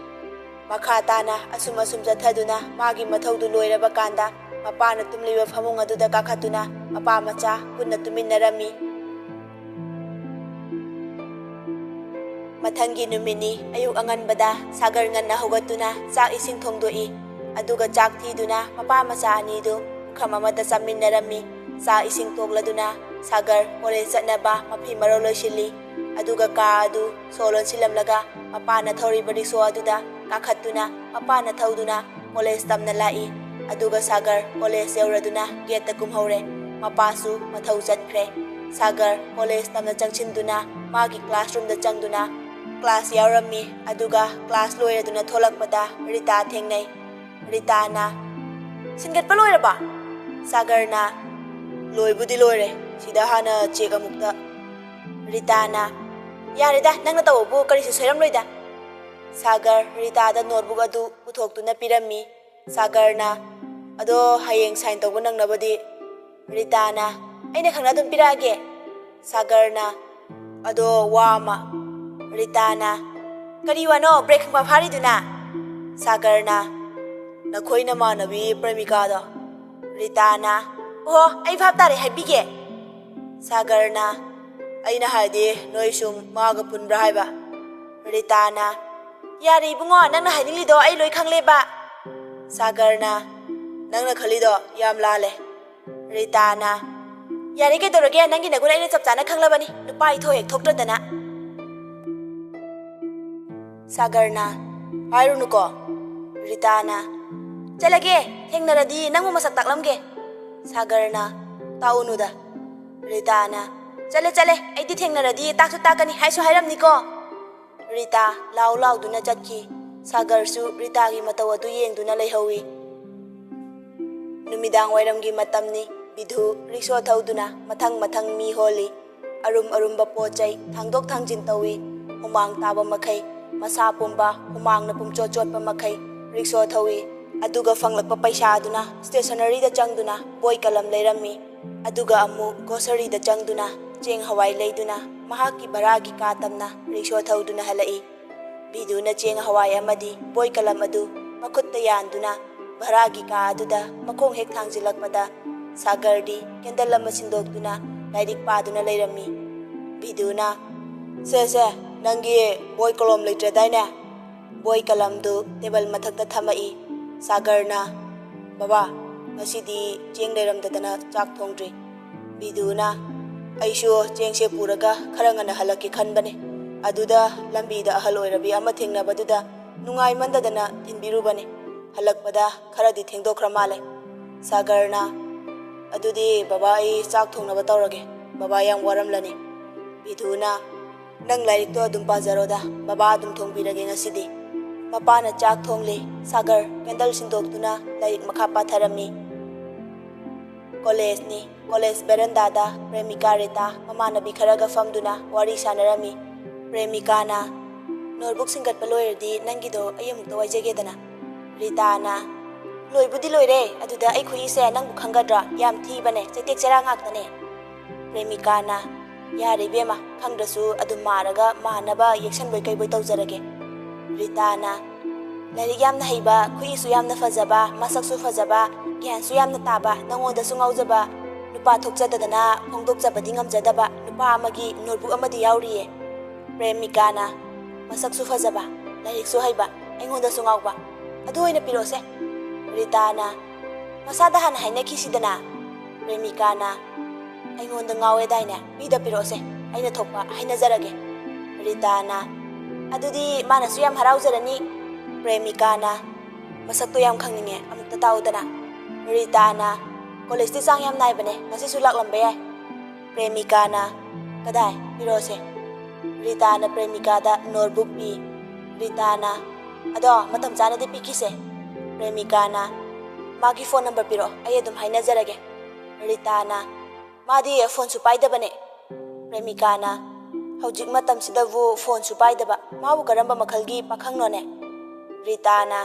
ꯃꯈꯥ ꯇꯥꯅ ꯑꯁꯨꯝ ꯑꯁꯨꯝ ꯆꯠꯊꯗꯨꯅ ꯃꯥꯒꯤ ꯃꯊꯧꯗꯨ ꯂꯣꯏꯔꯕ ꯀꯥꯟꯗ, ꯃꯄꯥꯅ ꯇꯨꯝꯂꯤꯕ ꯐꯃꯨꯡ ꯑꯗꯨꯗ ꯀꯥꯈꯠꯇꯨꯅ ꯃꯄꯥ ꯃꯆꯥ ꯄꯨꯟꯅ ꯇꯨꯝꯃꯤꯟꯅꯔꯝꯃꯤ꯫ ꯃꯊꯪꯒꯤ ꯅꯨꯃꯤꯠꯅꯤ꯫ ꯑꯌꯨꯛ ꯑꯉꯟꯕꯗ ꯁꯥꯒꯔ ꯉꯟꯅ ꯍꯧꯒꯠꯇꯨꯅ ꯆꯥꯛ ꯏꯁꯤꯡ ꯊꯣꯡꯗꯣꯛꯏ꯫ ꯑꯗꯨꯒ ꯆꯥꯛ ꯊꯤꯗꯨꯅ ꯃꯄꯥ ꯃꯆꯥ ꯑꯅꯤꯗꯨ ꯄꯨꯈꯝ ꯑꯃꯗ ꯆꯥꯃꯤꯟꯅꯔꯝꯃꯤ꯫ ꯆꯥꯛ ꯏꯁꯤꯡ ꯇꯣꯛꯂꯗꯨꯅ ꯁꯥꯒꯔ ꯀꯣꯂꯦꯖ ꯆꯠꯅꯕ ꯃꯐꯤ ꯃꯔꯣꯜ ꯂꯣꯏꯁꯤꯜꯂꯤ꯫ ꯑꯗꯨꯒ ꯀꯥ ꯑꯗꯨ ꯁꯣ ꯂꯣꯟꯁꯤꯜꯂꯝꯂꯒ ꯃꯄꯥꯅ ꯊꯧꯔꯤꯕ ꯔꯤꯛꯁꯣ ꯑꯗꯨꯗ ꯀꯥꯈꯠꯇꯨꯅ ꯃꯄꯥꯅ ꯊꯧꯗꯨꯅ ꯀꯣꯂꯦꯖ ꯇꯝꯅ ꯂꯥꯛꯏ꯫ ꯑꯗꯨꯒ ꯁꯥꯒꯔ ꯀꯣꯂꯦꯖ ꯌꯧꯔꯗꯨꯅ ꯒꯦꯠꯇ ꯀꯨꯝꯍꯧꯔꯦ꯫ ꯃꯄꯥꯁꯨ ꯃꯊꯧ ꯆꯠꯈ꯭ꯔꯦ꯫ ꯁꯥꯒꯔ ꯀꯣꯂꯦꯖ ꯇꯝꯅ ꯆꯪꯁꯤꯟꯗꯨꯅ ꯃꯥꯒꯤ ꯀ꯭ꯂꯥꯁꯔꯨꯝꯗ ꯆꯪꯗꯨꯅ ꯀ꯭ꯂꯥꯁ ꯌꯥꯎꯔꯝꯃꯤ꯫ ꯑꯗꯨꯒ ꯀ꯭ꯂꯥꯁ ꯂꯣꯏꯔꯗꯨꯅ ꯊꯣꯛꯂꯛꯄꯗ ꯔꯤꯇꯥ ꯊꯦꯡꯅꯩ꯫ ꯔꯤꯇꯥꯅ, "ꯁꯤꯟꯒꯠꯄ ꯂꯣꯏꯔꯕ?" ꯁꯥꯒꯔꯅ, "ꯂꯣꯏꯕꯨꯗꯤ ꯂꯣꯏꯔꯦ, ꯁꯤꯗ ꯍꯥꯟꯅ ꯆꯦꯛ ꯑꯃꯨꯛꯇ꯫" ꯔꯤꯇꯥꯅ, "ꯌꯥꯔꯦꯗ, ꯅꯪꯅ ꯇꯧꯕꯕꯨ ꯀꯔꯤꯁꯨ ꯁꯣꯏꯔꯝꯂꯣꯏꯗ꯫" ꯁꯥꯒꯔ ꯔꯤꯇꯥꯗ ꯅꯣꯠꯕꯨꯛ ꯑꯗꯨ ꯄꯨꯊꯣꯛꯇꯨꯅ ꯄꯤꯔꯝꯃꯤ꯫ ꯁꯥꯒꯔꯅ, "ꯑꯗꯣ ꯍꯌꯦꯡ ꯁꯥꯏꯟ ꯇꯧꯕ ꯅꯪꯅꯕꯗꯤ?" ꯔꯤꯇꯥꯅ, "ꯑꯩꯅ ꯈꯪꯅ ꯑꯗꯨꯝ ꯄꯤꯔꯛꯑꯒꯦ꯫" ꯁꯥꯒꯔꯅ, "ꯑꯗꯣ ꯋꯥ ꯑꯃ꯫" ꯔꯤꯇꯥꯅ, "ꯀꯔꯤ ꯋꯥꯅꯣ ꯕ꯭ꯔꯦꯛ ꯈꯪꯐꯥ ꯐꯥꯔꯤꯗꯨꯅ?" ꯁꯥꯒꯔꯅ, "ꯅꯈꯣꯏ ꯅꯃꯥꯟꯅꯕꯤ ꯄ꯭ꯔꯦꯃꯤꯀꯥꯗꯣ꯫" ꯔꯤꯇꯥꯅ, "ꯑꯣꯍꯣ, ꯑꯩ ꯚꯥꯞ ꯇꯥꯔꯦ, ꯍꯥꯏꯕꯤꯒꯦ꯫" ꯁꯥꯒꯔꯅ, "ꯑꯩꯅ ꯍꯥꯏꯗꯤ ꯅꯣꯏ ꯁꯨꯝ ꯃꯥꯒ ꯄꯨꯟꯕ꯭ꯔꯥ ꯍꯥꯏꯕ꯫" ꯔꯤꯇꯥꯅ, "ꯌꯥꯔꯦ ꯏꯕꯨꯡꯉꯣ, ꯅꯪꯅ ꯍꯥꯏꯅꯤꯡꯂꯤꯗꯣ ꯑꯩ ꯂꯣꯏ ꯈꯪꯂꯦꯕ꯫" ꯁꯥꯒꯔꯅ, "ꯅꯪꯅ ꯈꯜꯂꯤꯗꯣ ꯌꯥꯝ ꯂꯥꯜꯂꯦ꯫" ꯔꯤꯇꯥꯅ, "ꯌꯥꯔꯦ, ꯀꯩꯗꯧꯔꯒꯦ? ꯅꯪꯒꯤ ꯅꯒꯨꯟ ꯑꯩꯅ ꯆꯞ ꯆꯥꯅ ꯈꯪꯂꯕꯅꯤ, ꯅꯨꯄꯥ ꯏꯊꯣ ꯍꯦꯛ ꯊꯣꯛꯇ꯭ꯔꯗꯅ꯫" ꯁꯥꯒꯔꯅ, "ꯍꯥꯏꯔꯨꯅꯨꯀꯣ꯫" ꯔꯤꯇꯥꯅ, "ꯆꯠꯂꯒꯦ, ꯊꯦꯡꯅꯔꯗꯤ ꯅꯪꯕꯨ ꯃꯁꯛ ꯇꯥꯛꯂꯝꯒꯦ꯫" ꯁꯥꯒꯔꯅ, "ꯇꯥꯛꯎꯅꯨꯗ꯫" ꯔꯤꯇꯥꯅ, "ꯆꯠꯂꯦ, ꯆꯠꯂꯦ, ꯑꯩꯗꯤ ꯊꯦꯡꯅꯔꯗꯤ ꯇꯥꯛꯁꯨ ꯇꯥꯛꯀꯅꯤ, ꯍꯥꯏꯁꯨ ꯍꯥꯏꯔꯝꯅꯤꯀꯣ꯫" ꯔꯤꯇꯥ ꯂꯥꯎ ꯂꯥꯎꯗꯨꯅ ꯆꯠꯈꯤ꯫ ꯁꯥꯒꯔꯁꯨ ꯔꯤꯇꯥꯒꯤ ꯃꯇꯧ ꯑꯗꯨ ꯌꯦꯡꯗꯨꯅ ꯂꯩꯍꯧꯏ꯫ ꯅꯨꯃꯤꯗꯥꯡ ꯋꯥꯏꯔꯝꯒꯤ ꯃꯇꯝꯅꯤ꯫ ꯕꯤꯙꯨ ꯔꯤꯛꯁꯣ ꯊꯧꯗꯨꯅ ꯃꯊꯪ ꯃꯊꯪ ꯃꯤ ꯍꯣꯜꯂꯤ꯫ ꯑꯔꯨꯝ ꯑꯔꯨꯝꯕ ꯄꯣꯠ ꯆꯩ ꯊꯥꯡꯗꯣꯛ ꯊꯥꯡꯖꯤꯟ ꯇꯧꯏ꯫ ꯍꯨꯃꯥꯡ ꯇꯥꯕ ꯃꯈꯩ, ꯃꯁꯥ ꯄꯨꯝꯕ ꯍꯨꯃꯥꯡꯅ ꯄꯨꯝꯆꯣꯠ ꯆꯣꯠꯄ ꯃꯈꯩ ꯔꯤꯛꯁꯣ ꯊꯧꯏ꯫ ꯑꯗꯨꯒ ꯐꯪꯂꯛꯄ ꯄꯩꯁꯥ ꯑꯗꯨꯅ ꯁ꯭ꯇꯦꯁꯅꯔꯤꯗ ꯆꯪꯗꯨꯅ ꯕꯣꯏ ꯀꯂꯝ ꯂꯩꯔꯝꯃꯤ꯫ ꯑꯗꯨꯒ ꯑꯃꯨꯛ ꯒ꯭ꯔꯣꯁꯔꯤꯗ ꯆꯪꯗꯨꯅ ꯆꯦꯡ ꯍꯋꯥꯏ ꯂꯩꯗꯨꯅ ꯃꯍꯥꯛꯀꯤ ꯚꯔꯥꯒꯤ ꯀꯥ ꯇꯝꯅ ꯔꯤꯛꯁꯣ ꯊꯧꯗꯨꯅ ꯍꯜꯂꯛꯏ꯫ ꯕꯤꯗꯨꯅ ꯆꯦꯡ ꯍꯋꯥꯏ ꯑꯃꯗꯤ ꯕꯣꯏ ꯀꯂꯝ ꯑꯗꯨ ꯃꯈꯨꯠꯇ ꯌꯥꯟꯗꯨꯅ ꯚꯔꯥꯒꯤ ꯀꯥ ꯑꯗꯨꯗ ꯃꯈꯣꯡ ꯍꯦꯛ ꯊꯥꯡꯖꯤꯜꯂꯛꯄꯗ, ꯁꯥꯒꯔꯗꯤ ꯀꯦꯟꯗꯜ ꯑꯃ ꯁꯤꯟꯗꯣꯛꯇꯨꯅ ꯂꯥꯏꯔꯤꯛ ꯄꯥꯗꯨꯅ ꯂꯩꯔꯝꯃꯤ꯫ ꯕꯤꯗꯨꯅ, "ꯁꯦ, ꯁꯦ, ꯅꯪꯒꯤ ꯕꯣꯏ ꯀꯂꯝ ꯂꯩꯇ꯭ꯔꯗꯥꯏꯅꯦ?" ꯕꯣꯏ ꯀꯂꯝꯗꯨ ꯇꯦꯕꯜ ꯃꯊꯛꯇ ꯊꯝꯃꯛꯏ꯫ ꯁꯥꯒꯔꯅ, "ꯕꯕꯥ, ꯉꯁꯤꯗꯤ ꯆꯦꯡ ꯂꯩꯔꯝꯗꯗꯅ ꯆꯥꯛ ꯊꯣꯡꯗ꯭ꯔꯤ꯫" ꯕꯤꯗꯨꯅ, "ꯑꯩꯁꯨ ꯆꯦꯡꯁꯦ ꯄꯨꯔꯒ ꯈꯔ ꯉꯟꯅ ꯍꯜꯂꯛꯀꯦ ꯈꯟꯕꯅꯦ꯫ ꯑꯗꯨꯗ ꯂꯝꯕꯤꯗ ꯑꯍꯜ ꯑꯣꯏꯔꯕꯤ ꯑꯃ ꯊꯦꯡꯅꯕꯗꯨꯗ ꯅꯨꯡꯉꯥꯏꯃꯟꯗꯗꯅ ꯊꯤꯟꯕꯤꯔꯨꯕꯅꯦ꯫ ꯍꯜꯂꯛꯄꯗ ꯈꯔꯗꯤ ꯊꯦꯡꯗꯣꯛꯈ꯭ꯔ ꯃꯥꯜꯂꯦ꯫" ꯁꯥꯒꯔꯅ, "ꯑꯗꯨꯗꯤ ꯕꯕꯥ, ꯑꯩ ꯆꯥꯛ ꯊꯣꯡꯅꯕ ꯇꯧꯔꯒꯦ꯫ ꯕꯕꯥ ꯌꯥꯝ ꯋꯥꯔꯝꯂꯅꯤ꯫" ꯕꯤꯗꯨꯅ, "ꯅꯪ ꯂꯥꯏꯔꯤꯛꯇꯣ ꯑꯗꯨꯝ ꯄꯥꯖꯔꯣꯗ, ꯕꯕꯥ ꯑꯗꯨꯝ ꯊꯣꯡꯕꯤꯔꯒꯦ ꯉꯁꯤꯗꯤ꯫" ꯃꯄꯥꯅ ꯆꯥꯛ ꯊꯣꯡꯂꯤ꯫ ꯁꯥꯒꯔ ꯀꯦꯟꯗꯜ ꯁꯤꯟꯗꯣꯛꯇꯨꯅ ꯂꯥꯏꯔꯤꯛ ꯃꯈꯥ ꯄꯥꯊꯔꯝꯃꯤ꯫ ꯀꯣꯂꯦꯖꯅꯤ꯫ ꯀꯣꯂꯦꯖ ꯕꯦꯔꯟꯗꯥꯗ ꯄ꯭ꯔꯦꯃꯤꯀꯥ ꯔꯤꯇꯥ ꯃꯃꯥꯟꯅꯕꯤ ꯈꯔꯒ ꯐꯝꯗꯨꯅ ꯋꯥꯔꯤ ꯁꯥꯟꯅꯔꯝꯃꯤ꯫ ꯄ꯭ꯔꯦꯃꯤꯀꯥꯅ, "ꯅꯣꯠꯕꯨꯛ ꯁꯤꯡꯒꯠꯄ ꯂꯣꯏꯔꯗꯤ ꯅꯪꯒꯤꯗꯣ ꯑꯩ ꯑꯃꯨꯛꯇ ꯋꯥꯏꯖꯒꯦꯗꯅ꯫" ꯔꯤꯇꯥꯅ, "ꯂꯣꯏꯕꯨꯗꯤ ꯂꯣꯏꯔꯦ, ꯑꯗꯨꯗ ꯑꯩ ꯈꯨꯏꯁꯦ ꯅꯪꯕꯨ ꯈꯪꯒꯗ꯭ꯔꯥ? ꯌꯥꯝ ꯊꯤꯕꯅꯦ, ꯆꯩꯇꯦꯛ ꯆꯦꯔꯥ ꯉꯥꯛꯇꯅꯦ꯫" ꯄ꯭ꯔꯦꯃꯤꯀꯥꯅ, "ꯌꯥꯔꯦ ꯏꯕꯦꯝꯃ, ꯈꯪꯗ꯭ꯔꯁꯨ ꯑꯗꯨꯝ ꯃꯥꯔꯒ ꯃꯥꯟꯅꯕ ꯌꯦꯛꯁꯟꯕꯣꯏ ꯀꯩꯕꯣꯏ ꯇꯧꯖꯔꯒꯦ꯫" ꯔꯤꯇꯥꯅ, "ꯂꯥꯏꯔꯤꯛ ꯌꯥꯝꯅ ꯍꯩꯕ, ꯈꯨꯏꯁꯨ ꯌꯥꯝꯅ ꯐꯖꯕ, ꯃꯁꯛꯁꯨ ꯐꯖꯕ, ꯒ꯭ꯌꯥꯟꯁꯨ ꯌꯥꯝꯅ ꯇꯥꯕ, ꯅꯉꯣꯟꯗꯁꯨ ꯉꯥꯎꯖꯕ, ꯅꯨꯄꯥ ꯊꯣꯛꯆꯗꯗꯅ ꯐꯣꯡꯗꯣꯛꯆꯕꯗꯤ ꯉꯝꯖꯗꯕ ꯅꯨꯄꯥ ꯑꯃꯒꯤ ꯅꯣꯠꯕꯨꯛ ꯑꯃꯗꯤ ꯌꯥꯎꯔꯤꯌꯦ꯫" ꯄ꯭ꯔꯦꯃꯤꯀꯥꯅ, "ꯃꯁꯛꯁꯨ ꯐꯖꯕ, ꯂꯥꯏꯔꯤꯛꯁꯨ ꯍꯩꯕ, ꯑꯩꯉꯣꯟꯗꯁꯨ ꯉꯥꯎꯕ, ꯑꯗꯨ ꯑꯣꯏꯅ ꯄꯤꯔꯛꯑꯣꯁꯦ꯫" ꯔꯤꯇꯥꯅ, "ꯃꯁꯥꯗ ꯍꯥꯟꯅ ꯍꯥꯏꯅꯈꯤꯁꯤꯗꯅ꯫" ꯄ꯭ꯔꯦꯃꯤꯀꯥꯅ, "ꯑꯩꯉꯣꯟꯗ ꯉꯥꯎꯋꯦꯗꯥꯏꯅꯦ? ꯃꯤꯗ ꯄꯤꯔꯛꯑꯣꯁꯦ, ꯑꯩꯅ ꯊꯣꯛꯄ ꯍꯥꯏꯅꯖꯔꯒꯦ꯫" ꯔꯤꯇꯥꯅ, "ꯑꯗꯨꯗꯤ ꯃꯥꯅꯁꯨ ꯌꯥꯝ ꯍꯔꯥꯎꯖꯔꯅꯤ꯫" ꯄ꯭ꯔꯦꯃꯤꯀꯥꯅ, "ꯃꯁꯛꯇꯣ ꯌꯥꯝ ꯈꯪꯅꯤꯡꯉꯦ, ꯑꯃꯨꯛꯇ ꯇꯥꯛꯎꯗꯅ꯫" ꯔꯤꯇꯥꯅ, "ꯀꯣꯂꯦꯖꯇꯤ ꯆꯥꯡ ꯌꯥꯝ ꯅꯥꯏꯕꯅꯦ, ꯉꯁꯤꯁꯨ ꯂꯥꯛꯂꯝꯕ ꯌꯥꯏ꯫" ꯄ꯭ꯔꯦꯃꯤꯀꯥꯅ, "ꯀꯗꯥꯏ? ꯄꯤꯔꯛꯑꯣꯁꯦ꯫" ꯔꯤꯇꯥꯅ ꯄ꯭ꯔꯦꯃꯤꯀꯥꯗ ꯅꯣꯠꯕꯨꯛ ꯄꯤ꯫ ꯔꯤꯇꯥꯅ, "ꯑꯗꯣ ꯃꯇꯝ ꯆꯥꯅꯗꯤ ꯄꯤꯈꯤꯁꯦ꯫" ꯄ꯭ꯔꯦꯃꯤꯀꯥꯅ, "ꯃꯥꯒꯤ ꯐꯣꯟ ꯅꯝꯕꯔ ꯄꯤꯔꯛꯑꯣ, ꯑꯩ ꯑꯗꯨꯝ ꯍꯥꯏꯅꯖꯔꯒꯦ꯫" ꯔꯤꯇꯥꯅ, "ꯃꯥꯗꯤ ꯐꯣꯟꯁꯨ ꯄꯥꯏꯗꯕꯅꯦ꯫" ꯄ꯭ꯔꯦꯃꯤꯀꯥꯅ, "ꯍꯧꯖꯤꯛ ꯃꯇꯝꯁꯤꯗꯕꯨ ꯐꯣꯟꯁꯨ ꯄꯥꯏꯗꯕ, ꯃꯥꯕꯨ ꯀꯔꯝꯕ ꯃꯈꯜꯒꯤ ꯄꯥꯈꯪꯅꯣꯅꯦ?" ꯔꯤꯇꯥꯅ,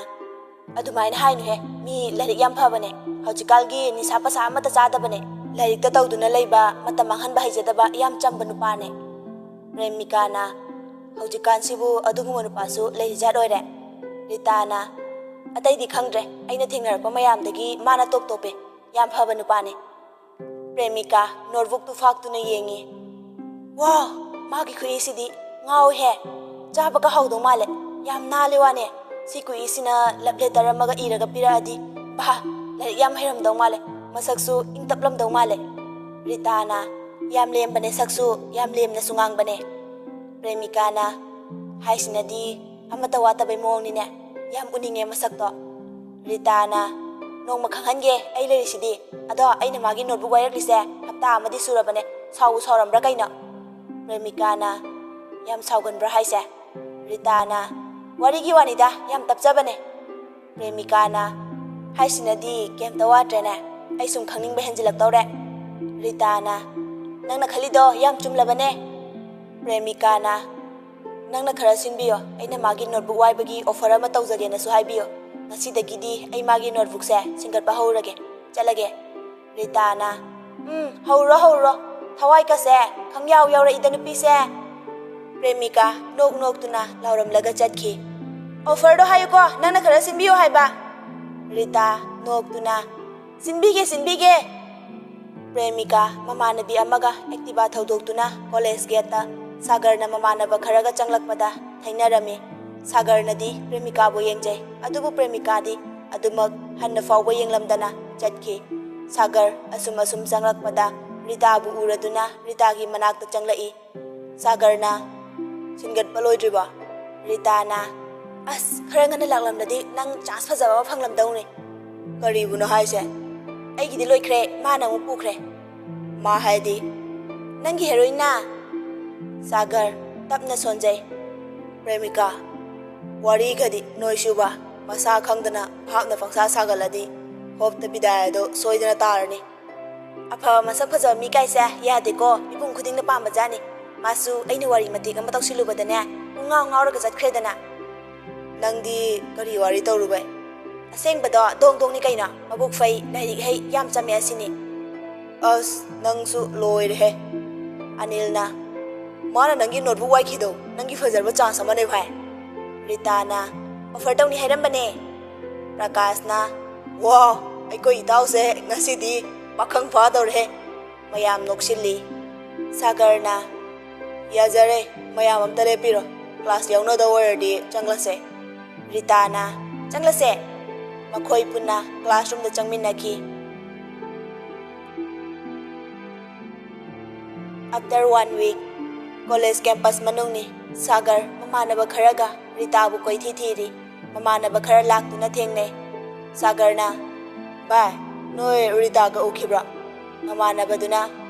"ꯑꯗꯨꯃꯥꯏꯅ ꯍꯥꯏꯅꯨꯍꯦ, ꯃꯤ ꯂꯥꯏꯔꯤꯛ ꯌꯥꯝ ꯐꯕꯅꯦ꯫ ꯍꯧꯖꯤꯛꯀꯥꯟꯒꯤ ꯅꯤꯁꯥ ꯄꯁꯥ ꯑꯃꯠꯇ ꯆꯥꯗꯕꯅꯦ꯫ ꯂꯥꯏꯔꯤꯛꯇ ꯇꯧꯗꯨꯅ ꯂꯩꯕ, ꯃꯇꯝ ꯃꯥꯡꯍꯟꯕ ꯍꯩꯖꯗꯕ ꯌꯥꯝ ꯆꯝꯕ ꯅꯨꯄꯥꯅꯦ꯫" ꯄ꯭ꯔꯦꯃꯤꯀꯥꯅ, "ꯍꯧꯖꯤꯛꯀꯥꯟꯁꯤꯕꯨ ꯑꯗꯨꯒꯨꯝꯕ ꯅꯨꯄꯥꯁꯨ ꯂꯩꯔꯤꯖꯥꯠ ꯑꯣꯏꯔꯦ꯫" ꯔꯤꯇꯥꯅ, "ꯑꯇꯩꯗꯤ ꯈꯪꯗ꯭ꯔꯦ, ꯑꯩꯅ ꯊꯦꯡꯅꯔꯛꯄ ꯃꯌꯥꯝꯗꯒꯤ ꯃꯥꯅ ꯇꯣꯞ ꯇꯣꯞꯄꯦ꯫ ꯌꯥꯝ ꯐꯕ ꯅꯨꯄꯥꯅꯦ꯫" ꯄ꯭ꯔꯦꯃꯤꯀꯥ ꯅꯣꯠꯕꯨꯛꯇꯨ ꯐꯥꯛꯇꯨꯅ ꯌꯦꯡꯉꯤ꯫ "ꯋꯥꯎ, ꯃꯥꯒꯤ ꯈꯨꯏꯁꯤꯗꯤ ꯉꯥꯎꯋꯤꯍꯦ꯫ ꯆꯥꯕꯒ ꯍꯥꯎꯗꯧ ꯃꯥꯜꯂꯦ꯫ ꯌꯥꯝ ꯅꯥꯜꯂꯦ ꯋꯥꯅꯦ꯫ ꯁꯤ ꯈꯨꯏꯁꯤꯅ ꯂꯞ ꯂꯦꯇꯔ ꯑꯃꯒ ꯏꯔꯒ ꯄꯤꯔꯛꯑꯗꯤ, ꯚꯥ, ꯂꯥꯏꯔꯤꯛ ꯌꯥꯝ ꯍꯩꯔꯝꯗꯧ ꯃꯥꯜꯂꯦ꯫ ꯃꯁꯛꯁꯨ ꯏꯪ ꯇꯞꯂꯝꯗꯧ ꯃꯥꯜꯂꯦ꯫" ꯔꯤꯇꯥꯅ, "ꯌꯥꯝ ꯂꯦꯝꯕꯅꯦ ꯁꯛꯁꯨ, ꯌꯥꯝ ꯂꯦꯝꯅꯁꯨ ꯉꯥꯡꯕꯅꯦ꯫" ꯄ꯭ꯔꯦꯃꯤꯀꯥꯅ, "ꯍꯥꯏꯁꯤꯅꯗꯤ ꯑꯃꯠꯇ ꯋꯥꯠꯇꯕꯩ ꯃꯑꯣꯡꯅꯤꯅꯦ꯫ ꯌꯥꯝ ꯎꯅꯤꯡꯉꯦ ꯃꯁꯛꯇꯣ꯫" ꯔꯤꯇꯥꯅ, "ꯅꯣꯡꯃ ꯈꯪꯍꯟꯒꯦ, ꯑꯩ ꯂꯩꯔꯤꯁꯤꯗꯤ꯫ ꯑꯗꯣ ꯑꯩꯅ ꯃꯥꯒꯤ ꯅꯣꯠꯕꯨꯛ ꯋꯥꯏꯔꯛꯂꯤꯁꯦ ꯍꯞꯇꯥ ꯑꯃꯗꯤ ꯁꯨꯔꯕꯅꯦ꯫ ꯁꯥꯎꯕꯨ ꯁꯥꯎꯔꯝꯕ꯭ꯔꯥ ꯀꯩꯅꯣ?" ꯄ꯭ꯔꯦꯃꯤꯀꯥꯅ, "ꯌꯥꯝ ꯁꯥꯎꯒꯟꯕ꯭ꯔꯥ ꯍꯥꯏꯁꯦ?" ꯔꯤꯇꯥꯅ, "ꯋꯥꯔꯤꯒꯤ ꯋꯥꯅꯤꯗ, ꯌꯥꯝ ꯇꯞꯆꯕꯅꯦ꯫" ꯄ꯭ꯔꯦꯃꯤꯀꯥꯅ, "ꯍꯥꯏꯁꯤꯅꯗꯤ ꯀꯩꯝꯇ ꯋꯥꯠꯇ꯭ꯔꯦꯅꯦ꯫ ꯑꯩ ꯁꯨꯝ ꯈꯪꯅꯤꯡꯕ ꯍꯦꯟꯖꯤꯜꯂꯛꯇꯧꯔꯦ꯫" ꯔꯤꯇꯥꯅ, "ꯅꯪꯅ ꯈꯜꯂꯤꯗꯣ ꯌꯥꯝ ꯆꯨꯝꯂꯕꯅꯦ꯫" ꯄ꯭ꯔꯦꯃꯤꯀꯥꯅ, "ꯅꯪꯅ ꯈꯔ ꯁꯤꯟꯕꯤꯌꯣ, ꯑꯩꯅ ꯃꯥꯒꯤ ꯅꯣꯠꯕꯨꯛ ꯋꯥꯏꯕꯒꯤ ꯑꯣꯐꯔ ꯑꯃ ꯇꯧꯖꯒꯦꯅꯁꯨ ꯍꯥꯏꯕꯤꯌꯣ꯫ ꯉꯁꯤꯗꯒꯤꯗꯤ ꯑꯩ ꯃꯥꯒꯤ ꯅꯣꯠꯕꯨꯛꯁꯦ ꯁꯤꯡꯒꯠꯄ ꯍꯧꯔꯒꯦ꯫ ꯆꯠꯂꯒꯦ꯫" ꯔꯤꯇꯥꯅ, "ꯎꯝ, ꯍꯧꯔꯣ, ꯍꯧꯔꯣ꯫ ꯊꯋꯥꯏ ꯀꯁꯦ ꯈꯪꯌꯥꯎ ꯌꯥꯎꯔꯛꯏꯗ ꯅꯨꯄꯤꯁꯦ꯫" ꯄ꯭ꯔꯦꯃꯤꯀꯥ ꯅꯣꯛ ꯅꯣꯛꯇꯨꯅ ꯂꯥꯎꯔꯝꯂꯒ ꯆꯠꯈꯤ꯫ "ꯑꯣꯐꯔꯗꯣ ꯍꯥꯏꯌꯨꯀꯣ, ꯅꯪꯅ ꯈꯔ ꯁꯤꯟꯕꯤꯌꯣ ꯍꯥꯏꯕ꯫" ꯔꯤꯇꯥ ꯅꯣꯛꯇꯨꯅ, "ꯁꯤꯟꯕꯤꯒꯦ, ꯁꯤꯟꯕꯤꯒꯦ꯫" ꯄ꯭ꯔꯦꯃꯤꯀꯥ ꯃꯃꯥꯟꯅꯕꯤ ꯑꯃꯒ ꯑꯦꯛꯇꯤꯚꯥ ꯊꯧꯗꯣꯛꯇꯨꯅ ꯀꯣꯂꯦꯖ ꯒꯦꯠꯇ ꯁꯥꯒꯔꯅ ꯃꯃꯥꯟꯅꯕ ꯈꯔꯒ ꯆꯪꯂꯛꯄꯗ ꯊꯩꯅꯔꯝꯃꯤ꯫ ꯁꯥꯒꯔꯅꯗꯤ ꯄ꯭ꯔꯦꯃꯤꯀꯥꯕꯨ ꯌꯦꯡꯖꯩ, ꯑꯗꯨꯕꯨ ꯄ꯭ꯔꯦꯃꯤꯀꯥꯗꯤ ꯑꯗꯨꯃꯛ ꯍꯟꯅ ꯐꯥꯎꯕ ꯌꯦꯡꯂꯝꯗꯅ ꯆꯠꯈꯤ꯫ ꯁꯥꯒꯔ ꯑꯁꯨꯝ ꯑꯁꯨꯝ ꯆꯪꯂꯛꯄꯗ ꯔꯤꯇꯥꯕꯨ ꯎꯔꯗꯨꯅ ꯔꯤꯇꯥꯒꯤ ꯃꯅꯥꯛꯇ ꯆꯪꯂꯛꯏ꯫ ꯁꯥꯒꯔꯅ, "ꯁꯤꯟꯒꯠꯄ ꯂꯣꯏꯗ꯭ꯔꯤꯕꯣ?" ꯔꯤꯇꯥꯅ, "ꯑꯁ, ꯈꯔ ꯉꯟꯅ ꯂꯥꯛꯂꯝꯂꯗꯤ ꯅꯪ ꯆꯥꯟꯁ ꯐꯖꯕ ꯑꯃ ꯐꯪꯂꯝꯗꯧꯅꯤ꯫" "ꯀꯔꯤꯕꯨꯅꯣ ꯍꯥꯏꯁꯦ?" "ꯑꯩꯒꯤꯗꯤ ꯂꯣꯏꯈ꯭ꯔꯦ, ꯃꯥꯅ ꯑꯃꯨꯛ ꯄꯨꯈ꯭ꯔꯦ꯫" "ꯃꯥ ꯍꯥꯏꯗꯤ?" "ꯅꯪꯒꯤ ꯍꯦꯔꯣꯏꯟꯅ꯫" ꯁꯥꯒꯔ ꯇꯞꯅ ꯁꯣꯟꯖꯩ꯫ "ꯄ꯭ꯔꯦꯃꯤꯀꯥ?" ꯋꯥꯔꯤꯒꯗꯤ ꯅꯣꯏꯁꯨꯕ, ꯃꯁꯥ ꯈꯪꯗꯅ ꯚꯥꯞꯅ ꯄꯪꯁꯥ ꯁꯥꯒꯠꯂꯗꯤ ꯍꯣꯞꯇ ꯕꯤꯗꯥꯏ ꯑꯗꯣ ꯁꯣꯏꯗꯅ ꯇꯥꯔꯅꯤ꯫ ꯑꯐꯕ ꯃꯁꯛ ꯐꯖꯕ ꯃꯤ ꯀꯥꯏꯁꯦ ꯌꯥꯗꯦꯀꯣ, ꯃꯤꯄꯨꯝ ꯈꯨꯗꯤꯡꯅ ꯄꯥꯝꯕꯖꯥꯠꯅꯤ꯫ ꯃꯥꯁꯨ ꯑꯩꯅ ꯋꯥꯔꯤ ꯃꯇꯦꯛ ꯑꯃ ꯇꯧꯁꯤꯜꯂꯨꯕꯗꯅꯦ, ꯄꯨꯡꯉꯥꯎ ꯉꯥꯎꯔꯒ ꯆꯠꯈ꯭ꯔꯦꯗꯅ꯫ ꯅꯪꯗꯤ ꯀꯔꯤ ꯋꯥꯔꯤ ꯇꯧꯔꯨꯕꯩ? ꯑꯁꯦꯡꯕꯗꯣ ꯗꯣꯡ ꯗꯣꯡꯅꯤ ꯀꯩꯅꯣ, ꯃꯕꯨꯛ ꯐꯩ, ꯂꯥꯏꯔꯤꯛ ꯍꯩ, ꯌꯥꯝ ꯆꯝꯃꯦ ꯑꯁꯤꯅꯤ꯫ ꯑꯁ, ꯅꯪꯁꯨ ꯂꯣꯏꯔꯦꯍꯦ꯫ ꯑꯅꯤꯜꯅ, ꯃꯥꯅ ꯅꯪꯒꯤ ꯅꯣꯠꯕꯨꯛ ꯋꯥꯏꯈꯤꯗꯣ ꯅꯪꯒꯤ ꯐꯖꯔꯕ ꯆꯥꯟꯁ ꯑꯃꯅꯦ ꯚꯥꯏ꯫ ꯔꯤꯇꯥꯅ, ꯑꯣꯐꯔ ꯇꯧꯅꯤ ꯍꯥꯏꯔꯝꯕꯅꯦ꯫ ꯄ꯭ꯔꯀꯥꯁꯅ, ꯋꯥꯎ, ꯑꯩꯈꯣꯏ ꯏꯇꯥꯎꯁꯦ ꯉꯁꯤꯗꯤ ꯄꯥꯈꯪ ꯐꯥꯗꯧꯔꯦꯍꯦ꯫ ꯃꯌꯥꯝ ꯅꯣꯛꯁꯤꯜꯂꯤ꯫ ꯁꯥꯒꯔꯅ, ꯌꯥꯖꯔꯦ, ꯃꯌꯥꯝ ꯑꯝꯇ ꯂꯦꯞꯄꯤꯔꯣ, ꯀ꯭ꯂꯥꯁ ꯌꯥꯎꯅꯗꯧ ꯑꯣꯏꯔꯗꯤ ꯆꯪꯂꯁꯦ꯫ ꯔꯤꯇꯥꯅ, ꯆꯪꯂꯁꯦ꯫ ꯃꯈꯣꯏ ꯄꯨꯟꯅ ꯀ꯭ꯂꯥꯁꯔꯨꯝꯗ ꯆꯪꯃꯤꯟꯅꯈꯤ꯫ After one week, college campus ꯃꯅꯨꯡꯅꯤ꯫ ꯁꯥꯒꯔ ꯃꯃꯥꯟꯅꯕ ꯈꯔꯒ ꯔꯤꯇꯥꯕꯨ ꯀꯣꯏꯊꯤ ꯊꯤꯔꯤ꯫ ꯃꯃꯥꯟꯅꯕ ꯈꯔ ꯂꯥꯛꯇꯨꯅ ꯊꯦꯡꯅꯩ꯫ ꯁꯥꯒꯔꯅ, ꯚꯥꯏ, ꯅꯣꯏ ꯔꯤꯇꯥꯒ ꯎꯈꯤꯕ꯭ꯔꯣ? ꯃꯃꯥꯟꯅꯕꯗꯨꯅ,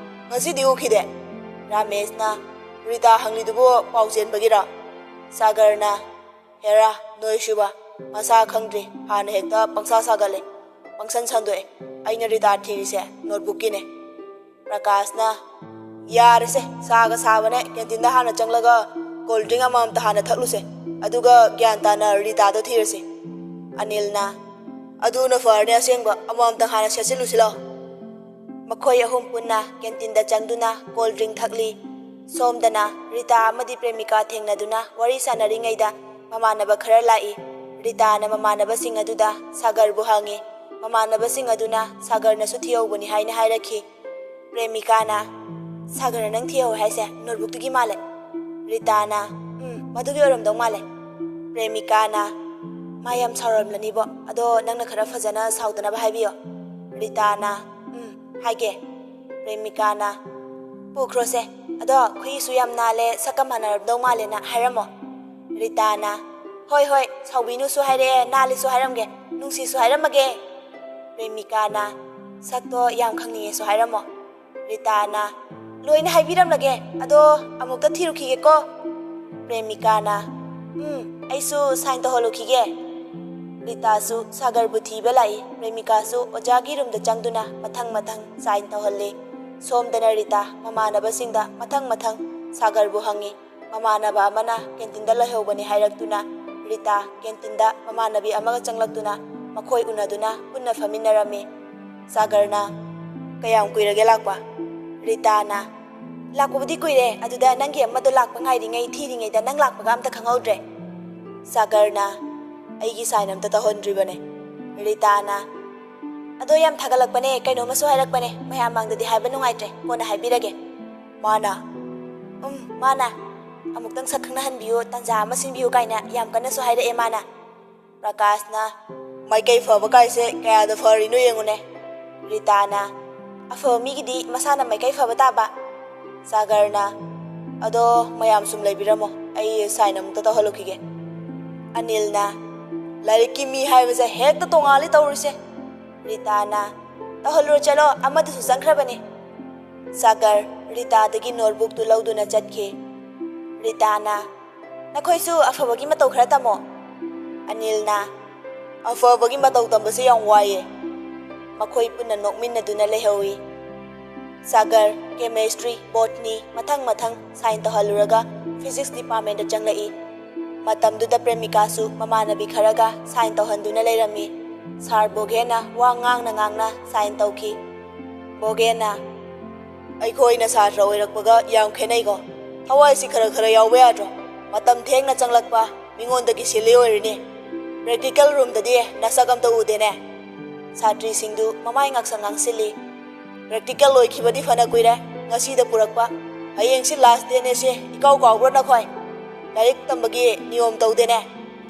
ꯉꯁꯤꯗꯤ ꯎꯈꯤꯗꯦ꯫ ꯔꯥꯃꯦꯁꯅ, ꯔꯤꯇꯥ ꯍꯪꯂꯤꯗꯨꯕꯨ ꯄꯥꯎ ꯆꯦꯟꯕꯒꯤꯔꯣ? ꯁꯥꯒꯔꯅ, ꯍꯦꯔꯥ, ꯅꯣꯏꯁꯤꯕ, ꯃꯁꯥ ꯈꯪꯗ꯭ꯔꯤ, ꯍꯥꯟꯅ ꯍꯦꯛꯇ ꯄꯪꯁꯥ ꯁꯥꯒꯠꯂꯦ, ꯄꯪꯁꯟ ꯁꯟꯗꯣꯛꯑꯦ꯫ ꯑꯩꯅ ꯔꯤꯇꯥ ꯊꯤꯔꯤꯁꯦ ꯅꯣꯠꯕꯨꯛꯀꯤꯅꯦ꯫ ꯄ꯭ꯔꯀꯥꯁꯅ, ꯌꯥꯔꯦꯁꯦ, ꯁꯥꯒ ꯁꯥꯕꯅꯦ, ꯀꯦꯟꯇꯤꯟꯗ ꯍꯥꯟꯅ ꯆꯪꯂꯒ ꯀꯣꯜ ꯗ꯭ꯔꯤꯡ ꯑꯃꯃꯝꯇ ꯍꯥꯟꯅ ꯊꯛꯂꯨꯁꯦ, ꯑꯗꯨꯒ ꯒ꯭ꯌꯥꯟ ꯇꯥꯅ ꯔꯤꯇꯥꯗꯣ ꯊꯤꯔꯁꯤ꯫ ꯑꯅꯤꯜꯅ, ꯑꯗꯨꯅ ꯐꯔꯅꯤ ꯑꯁꯦꯡꯕ, ꯑꯃꯃꯝꯇ ꯍꯥꯟꯅ ꯁꯦꯠꯆꯤꯜꯂꯨꯁꯤ ꯂꯥꯎ꯫ ꯃꯈꯣꯏ ꯑꯍꯨꯝ ꯄꯨꯟꯅ ꯀꯦꯟꯇꯤꯟꯗ ꯆꯪꯗꯨꯅ ꯀꯣꯜ ꯗ꯭ꯔꯤꯡ ꯊꯛꯂꯤ꯫ ꯁꯣꯝꯗꯅ ꯔꯤꯇꯥ ꯑꯃꯗꯤ ꯄ꯭ꯔꯦꯃꯤꯀꯥ ꯊꯦꯡꯅꯗꯨꯅ ꯋꯥꯔꯤ ꯁꯥꯟꯅꯔꯤꯉꯩꯗ ꯃꯃꯥꯟꯅꯕ ꯈꯔ ꯂꯥꯛꯏ꯫ ꯔꯤꯇꯥꯅ ꯃꯃꯥꯟꯅꯕꯁꯤꯡ ꯑꯗꯨꯗ ꯁꯥꯒꯔꯕꯨ ꯍꯪꯉꯤ꯫ ꯃꯃꯥꯟꯅꯕꯁꯤꯡ ꯑꯗꯨꯅ ꯁꯥꯒꯔꯅꯁꯨ ꯊꯤꯍꯧꯕꯅꯤ ꯍꯥꯏꯅ ꯍꯥꯏꯔꯛꯈꯤ꯫ ꯄ꯭ꯔꯦꯃꯤꯀꯥꯅ, ꯁꯥꯒꯔꯅ ꯅꯪ ꯊꯤꯍꯧꯋꯦ ꯍꯥꯏꯁꯦ ꯅꯣꯠꯕꯨꯛꯇꯨꯒꯤ ꯃꯥꯜꯂꯦ꯫ ꯔꯤꯇꯥꯅ, ꯎꯝ, ꯃꯗꯨꯒꯤ ꯑꯣꯏꯔꯝꯗꯧ ꯃꯥꯜꯂꯦ꯫ ꯄ꯭ꯔꯦꯃꯤꯀꯥꯅ, ꯃꯥ ꯌꯥꯝ ꯁꯥꯎꯔꯝꯂꯅꯤꯕꯣ, ꯑꯗꯣ ꯅꯪꯅ ꯈꯔ ꯐꯖꯅ ꯁꯥꯎꯗꯅꯕ ꯍꯥꯏꯕꯤꯌꯣ꯫ ꯔꯤꯇꯥꯅ, ꯎꯝ, ꯍꯥꯏꯒꯦ꯫ ꯄ꯭ꯔꯦꯃꯤꯀꯥꯅ, ꯄꯨꯈ꯭ꯔꯣꯁꯦ, ꯑꯗꯣ ꯈꯨꯏꯁꯨ ꯌꯥꯝ ꯅꯥꯜꯂꯦ, ꯁꯛꯀ ꯃꯥꯟꯅꯔꯝꯗꯧ ꯃꯥꯜꯂꯦꯅ ꯍꯥꯏꯔꯝꯃꯣ꯫ ꯔꯤꯇꯥꯅ, ꯍꯣꯏ ꯍꯣꯏ, ꯁꯥꯎꯕꯤꯅꯨꯁꯨ ꯍꯥꯏꯔꯛꯑꯦ, ꯅꯥꯜꯂꯤꯁꯨ ꯍꯥꯏꯔꯝꯒꯦ, ꯅꯨꯡꯁꯤꯁꯨ ꯍꯥꯏꯔꯝꯃꯒꯦ꯫ ꯄ꯭ꯔꯦꯃꯤꯀꯥꯅ, ꯁꯛꯇꯣ ꯌꯥꯝ ꯈꯪꯅꯤꯡꯉꯦꯁꯨ ꯍꯥꯏꯔꯝꯃꯣ꯫ ꯔꯤꯇꯥꯅ, ꯂꯣꯏꯅ ꯍꯥꯏꯕꯤꯔꯝꯂꯒꯦ, ꯑꯗꯣ ꯑꯃꯨꯛꯇ ꯊꯤꯔꯨꯈꯤꯒꯦꯀꯣ꯫ ꯄ꯭ꯔꯦꯃꯤꯀꯥꯅ, "ꯎꯝ, ꯑꯩꯁꯨ ꯁꯥꯏꯟ ꯇꯧꯍꯜꯂꯨꯈꯤꯒꯦ꯫" ꯔꯤꯇꯥꯁꯨ ꯁꯥꯒꯔꯕꯨ ꯊꯤꯕ ꯂꯥꯛꯏ꯫ ꯄ꯭ꯔꯦꯃꯤꯀꯥꯁꯨ ꯑꯣꯖꯥꯒꯤ ꯔꯨꯝꯗ ꯆꯪꯗꯨꯅ ꯃꯊꯪ ꯃꯊꯪ ꯁꯥꯏꯟ ꯇꯧꯍꯜꯂꯤ꯫ ꯁꯣꯝꯗꯅ ꯔꯤꯇꯥ ꯃꯃꯥꯟꯅꯕꯁꯤꯡꯗ ꯃꯊꯪ ꯃꯊꯪ ꯁꯥꯒꯔꯕꯨ ꯍꯪꯉꯤ꯫ ꯃꯃꯥꯟꯅꯕ ꯑꯃꯅ ꯀꯦꯟꯇꯤꯟꯗ ꯂꯩꯍꯧꯕꯅꯤ ꯍꯥꯏꯔꯛꯇꯨꯅ ꯔꯤꯇꯥ ꯀꯦꯟꯇꯤꯟꯗ ꯃꯃꯥꯟꯅꯕꯤ ꯑꯃꯒ ꯆꯪꯂꯛꯇꯨꯅ ꯃꯈꯣꯏ ꯎꯅꯗꯨꯅ ꯄꯨꯟꯅ ꯐꯝꯃꯤꯟꯅꯔꯝꯃꯤ꯫ ꯁꯥꯒꯔꯅ, "ꯀꯌꯥꯝ ꯀꯨꯏꯔꯒꯦ ꯂꯥꯛꯄ?" ꯔꯤꯇꯥꯅ, "ꯂꯥꯛꯄꯕꯨꯗꯤ ꯀꯨꯏꯔꯦ, ꯑꯗꯨꯗ ꯅꯪꯒꯤ ꯑꯃꯗꯣ ꯂꯥꯛꯄ ꯉꯥꯏꯔꯤꯉꯩ ꯊꯤꯔꯤꯉꯩꯗ ꯅꯪ ꯂꯥꯛꯄꯒ ꯑꯝꯇ ꯈꯪꯍꯧꯗ꯭ꯔꯦ꯫" ꯁꯥꯒꯔꯅ, "ꯑꯩꯒꯤ ꯁꯥꯏꯟ ꯑꯝꯇ ꯇꯧꯍꯟꯗ꯭ꯔꯤꯕꯅꯦ꯫" ꯔꯤꯇꯥꯅ, "ꯑꯗꯣ ꯌꯥꯝ ꯊꯥꯒꯠꯂꯛꯄꯅꯦ, ꯀꯩꯅꯣꯝꯃꯁꯨ ꯍꯥꯏꯔꯛꯄꯅꯦ, ꯃꯌꯥꯝ ꯃꯥꯡꯗꯗꯤ ꯍꯥꯏꯕ ꯅꯨꯡꯉꯥꯏꯇ꯭ꯔꯦ, ꯀꯣꯟꯅ ꯍꯥꯏꯕꯤꯔꯒꯦ꯫" ꯃꯥꯅ, "ꯎꯝ, ꯃꯥꯅ ꯑꯃꯨꯛꯇꯪ ꯁꯛ ꯈꯪꯅꯍꯟꯕꯤꯌꯨ, ꯇꯥꯟꯖꯥ ꯑꯃ ꯁꯤꯟꯕꯤꯌꯨ" ꯀꯥꯏꯅ ꯌꯥꯝ ꯀꯟꯅꯁꯨ ꯍꯥꯏꯔꯛꯑꯦ ꯃꯥꯅ꯫ ꯄ꯭ꯔꯀꯥꯁꯅ, "ꯃꯥꯏꯀꯩ ꯐꯕ ꯀꯥꯏꯁꯦ ꯀꯌꯥꯗ ꯐꯔꯤꯅꯣ ꯌꯦꯡꯉꯨꯅꯦ꯫" ꯔꯤꯇꯥꯅ, "ꯑꯐꯕ ꯃꯤꯒꯤꯗꯤ ꯃꯁꯥꯅ ꯃꯥꯏꯀꯩ ꯐꯕ ꯇꯥꯕ꯫" ꯁꯥꯒꯔꯅ, "ꯑꯗꯣ ꯃꯌꯥꯝ ꯁꯨꯝ ꯂꯩꯕꯤꯔꯝꯃꯣ, ꯑꯩ ꯁꯥꯏꯟ ꯑꯃꯨꯛꯇ ꯇꯧꯍꯜꯂꯨꯈꯤꯒꯦ꯫" ꯑꯅꯤꯜꯅ, "ꯂꯥꯏꯔꯤꯛꯀꯤ ꯃꯤ ꯍꯥꯏꯕꯁꯦ ꯍꯦꯛꯇ ꯇꯣꯉꯥꯜꯂꯤ ꯇꯧꯔꯤꯁꯦ꯫" ꯔꯤꯇꯥꯅ, "ꯇꯧꯍꯜꯂꯨꯔꯣ ꯆꯠꯂꯣ, ꯑꯃꯗꯨꯁꯨ ꯆꯪꯈ꯭ꯔꯕꯅꯤ꯫" ꯁꯥꯒꯔ ꯔꯤꯇꯥꯗꯒꯤ ꯅꯣꯠꯕꯨꯛꯇꯨ ꯂꯧꯗꯨꯅ ꯆꯠꯈꯤ꯫ ꯔꯤꯇꯥꯅ, "ꯅꯈꯣꯏꯁꯨ ꯑꯐꯕꯒꯤ ꯃꯇꯧ ꯈꯔ ꯇꯝꯃꯣ꯫" ꯑꯅꯤꯜꯅ, "ꯑꯐꯕꯒꯤ ꯃꯇꯧ ꯇꯝꯕꯁꯦ ꯌꯥꯝ ꯋꯥꯏꯌꯦ꯫" ꯃꯈꯣꯏ ꯄꯨꯟꯅ ꯅꯣꯛꯃꯤꯟꯅꯗꯨꯅ ꯂꯩꯍꯧꯏ꯫ ꯁꯥꯒꯔ ꯀꯦꯃꯦꯁꯇ꯭ꯔꯤ, ꯕꯣꯠꯅꯤ ꯃꯊꯪ ꯃꯊꯪ ꯁꯥꯏꯟ ꯇꯧꯍꯜꯂꯨꯔꯒ ꯐꯤꯖꯤꯛꯁ ꯗꯤꯄꯥꯔꯠꯃꯦꯟꯗ ꯆꯪꯂꯛꯏ꯫ ꯃꯇꯝꯗꯨꯗ ꯄ꯭ꯔꯦꯃꯤꯀꯥꯁꯨ ꯃꯃꯥꯟꯅꯕꯤ ꯈꯔꯒ ꯁꯥꯏꯟ ꯇꯧꯍꯟꯗꯨꯅ ꯂꯩꯔꯝꯃꯤ꯫ ꯁꯥꯔ ꯕꯣꯒꯦꯟꯅ ꯋꯥ ꯉꯥꯡꯅ ꯉꯥꯡꯅ ꯁꯥꯏꯟ ꯇꯧꯈꯤ꯫ ꯕꯣꯒꯦꯟꯅ, "ꯑꯩꯈꯣꯏꯅ ꯁꯥꯇ꯭ꯔ ꯑꯣꯏꯔꯛꯄꯒ ꯌꯥꯝ ꯈꯦꯠꯅꯩꯀꯣ꯫ ꯊꯋꯥꯏꯁꯤ ꯈꯔ ꯈꯔ ꯌꯥꯎꯕ ꯌꯥꯗ꯭ꯔꯣ? ꯃꯇꯝ ꯊꯦꯡꯅ ꯆꯪꯂꯛꯄ, ꯃꯤꯉꯣꯟꯗꯒꯤ ꯁꯤꯜꯂꯤ ꯑꯣꯏꯔꯤꯅꯤ꯫ ꯄ꯭ꯔꯦꯛꯇꯤꯀꯦꯜ ꯔꯨꯝꯗꯗꯤ ꯅꯁꯛ ꯑꯝꯇ ꯎꯗꯦꯅꯦ꯫" ꯁꯥꯇ꯭ꯔꯤꯁꯤꯡꯗꯨ ꯃꯃꯥꯏ ꯉꯥꯛꯁꯪ ꯉꯥꯡꯁꯤꯜꯂꯤ꯫ "ꯄ꯭ꯔꯦꯛꯇꯤꯀꯦꯜ ꯂꯣꯏꯈꯤꯕꯗꯤ ꯐꯅ ꯀꯨꯏꯔꯦ, ꯉꯁꯤꯗ ꯄꯨꯔꯛꯄ꯫ ꯍꯌꯦꯡꯁꯤ ꯂꯥꯁ ꯗꯦꯠꯅꯦꯁꯦ ꯏꯀꯥꯎ ꯀꯥꯎꯕ꯭ꯔꯥ ꯅꯈꯣꯏ? ꯂꯥꯏꯔꯤꯛ ꯇꯝꯕꯒꯤ ꯅꯤꯌꯣꯝ ꯇꯧꯗꯦꯅꯦ꯫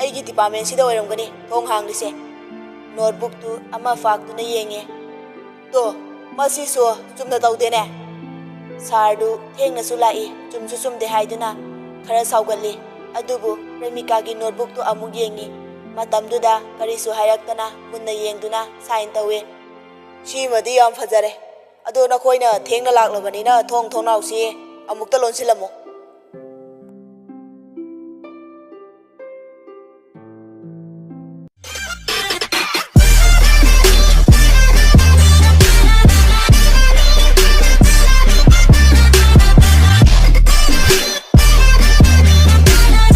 ꯑꯩꯒꯤ ꯗꯤꯄꯥꯔꯠꯃꯦꯟꯁꯤꯗ ꯑꯣꯏꯔꯝꯒꯅꯤ ꯊꯣꯡ ꯍꯥꯡꯂꯤꯁꯦ꯫" ꯅꯣꯠꯕꯨꯛꯇꯨ ꯑꯃ ꯐꯥꯛꯇꯨꯅ ꯌꯦꯡꯉꯦ꯫ "ꯇꯣ, ꯃꯁꯤꯁꯨ ꯆꯨꯝꯅ ꯇꯧꯗꯦꯅꯦ꯫" ꯁꯥꯔꯗꯨ ꯊꯦꯡꯅꯁꯨ ꯂꯥꯛꯏ, ꯆꯨꯝꯁꯨ ꯆꯨꯝꯗꯦ ꯍꯥꯏꯗꯨꯅ ꯈꯔ ꯁꯥꯎꯒꯠꯂꯤ꯫ ꯑꯗꯨꯕꯨ ꯄ꯭ꯔꯦꯃꯤꯀꯥꯒꯤ ꯅꯣꯠꯕꯨꯛꯇꯨ ꯑꯃꯨꯛ ꯌꯦꯡꯉꯤ꯫ ꯃꯇꯝꯗꯨꯗ ꯀꯔꯤꯁꯨ ꯍꯥꯏꯔꯛꯇꯅ ꯃꯨꯟꯅ ꯌꯦꯡꯗꯨꯅ ꯁꯥꯏꯟ ꯇꯧꯏ꯫ "ꯁꯤꯃꯗꯤ ꯌꯥꯝ ꯐꯖꯔꯦ꯫ ꯑꯗꯣ ꯅꯈꯣꯏꯅ ꯊꯦꯡꯅ ꯂꯥꯛꯂꯕꯅꯤꯅ ꯊꯣꯡ ꯊꯣꯡꯅꯥꯎꯁꯤ ꯑꯃꯨꯛꯇ ꯂꯣꯟꯁꯤꯜꯂꯝꯃꯨ꯫"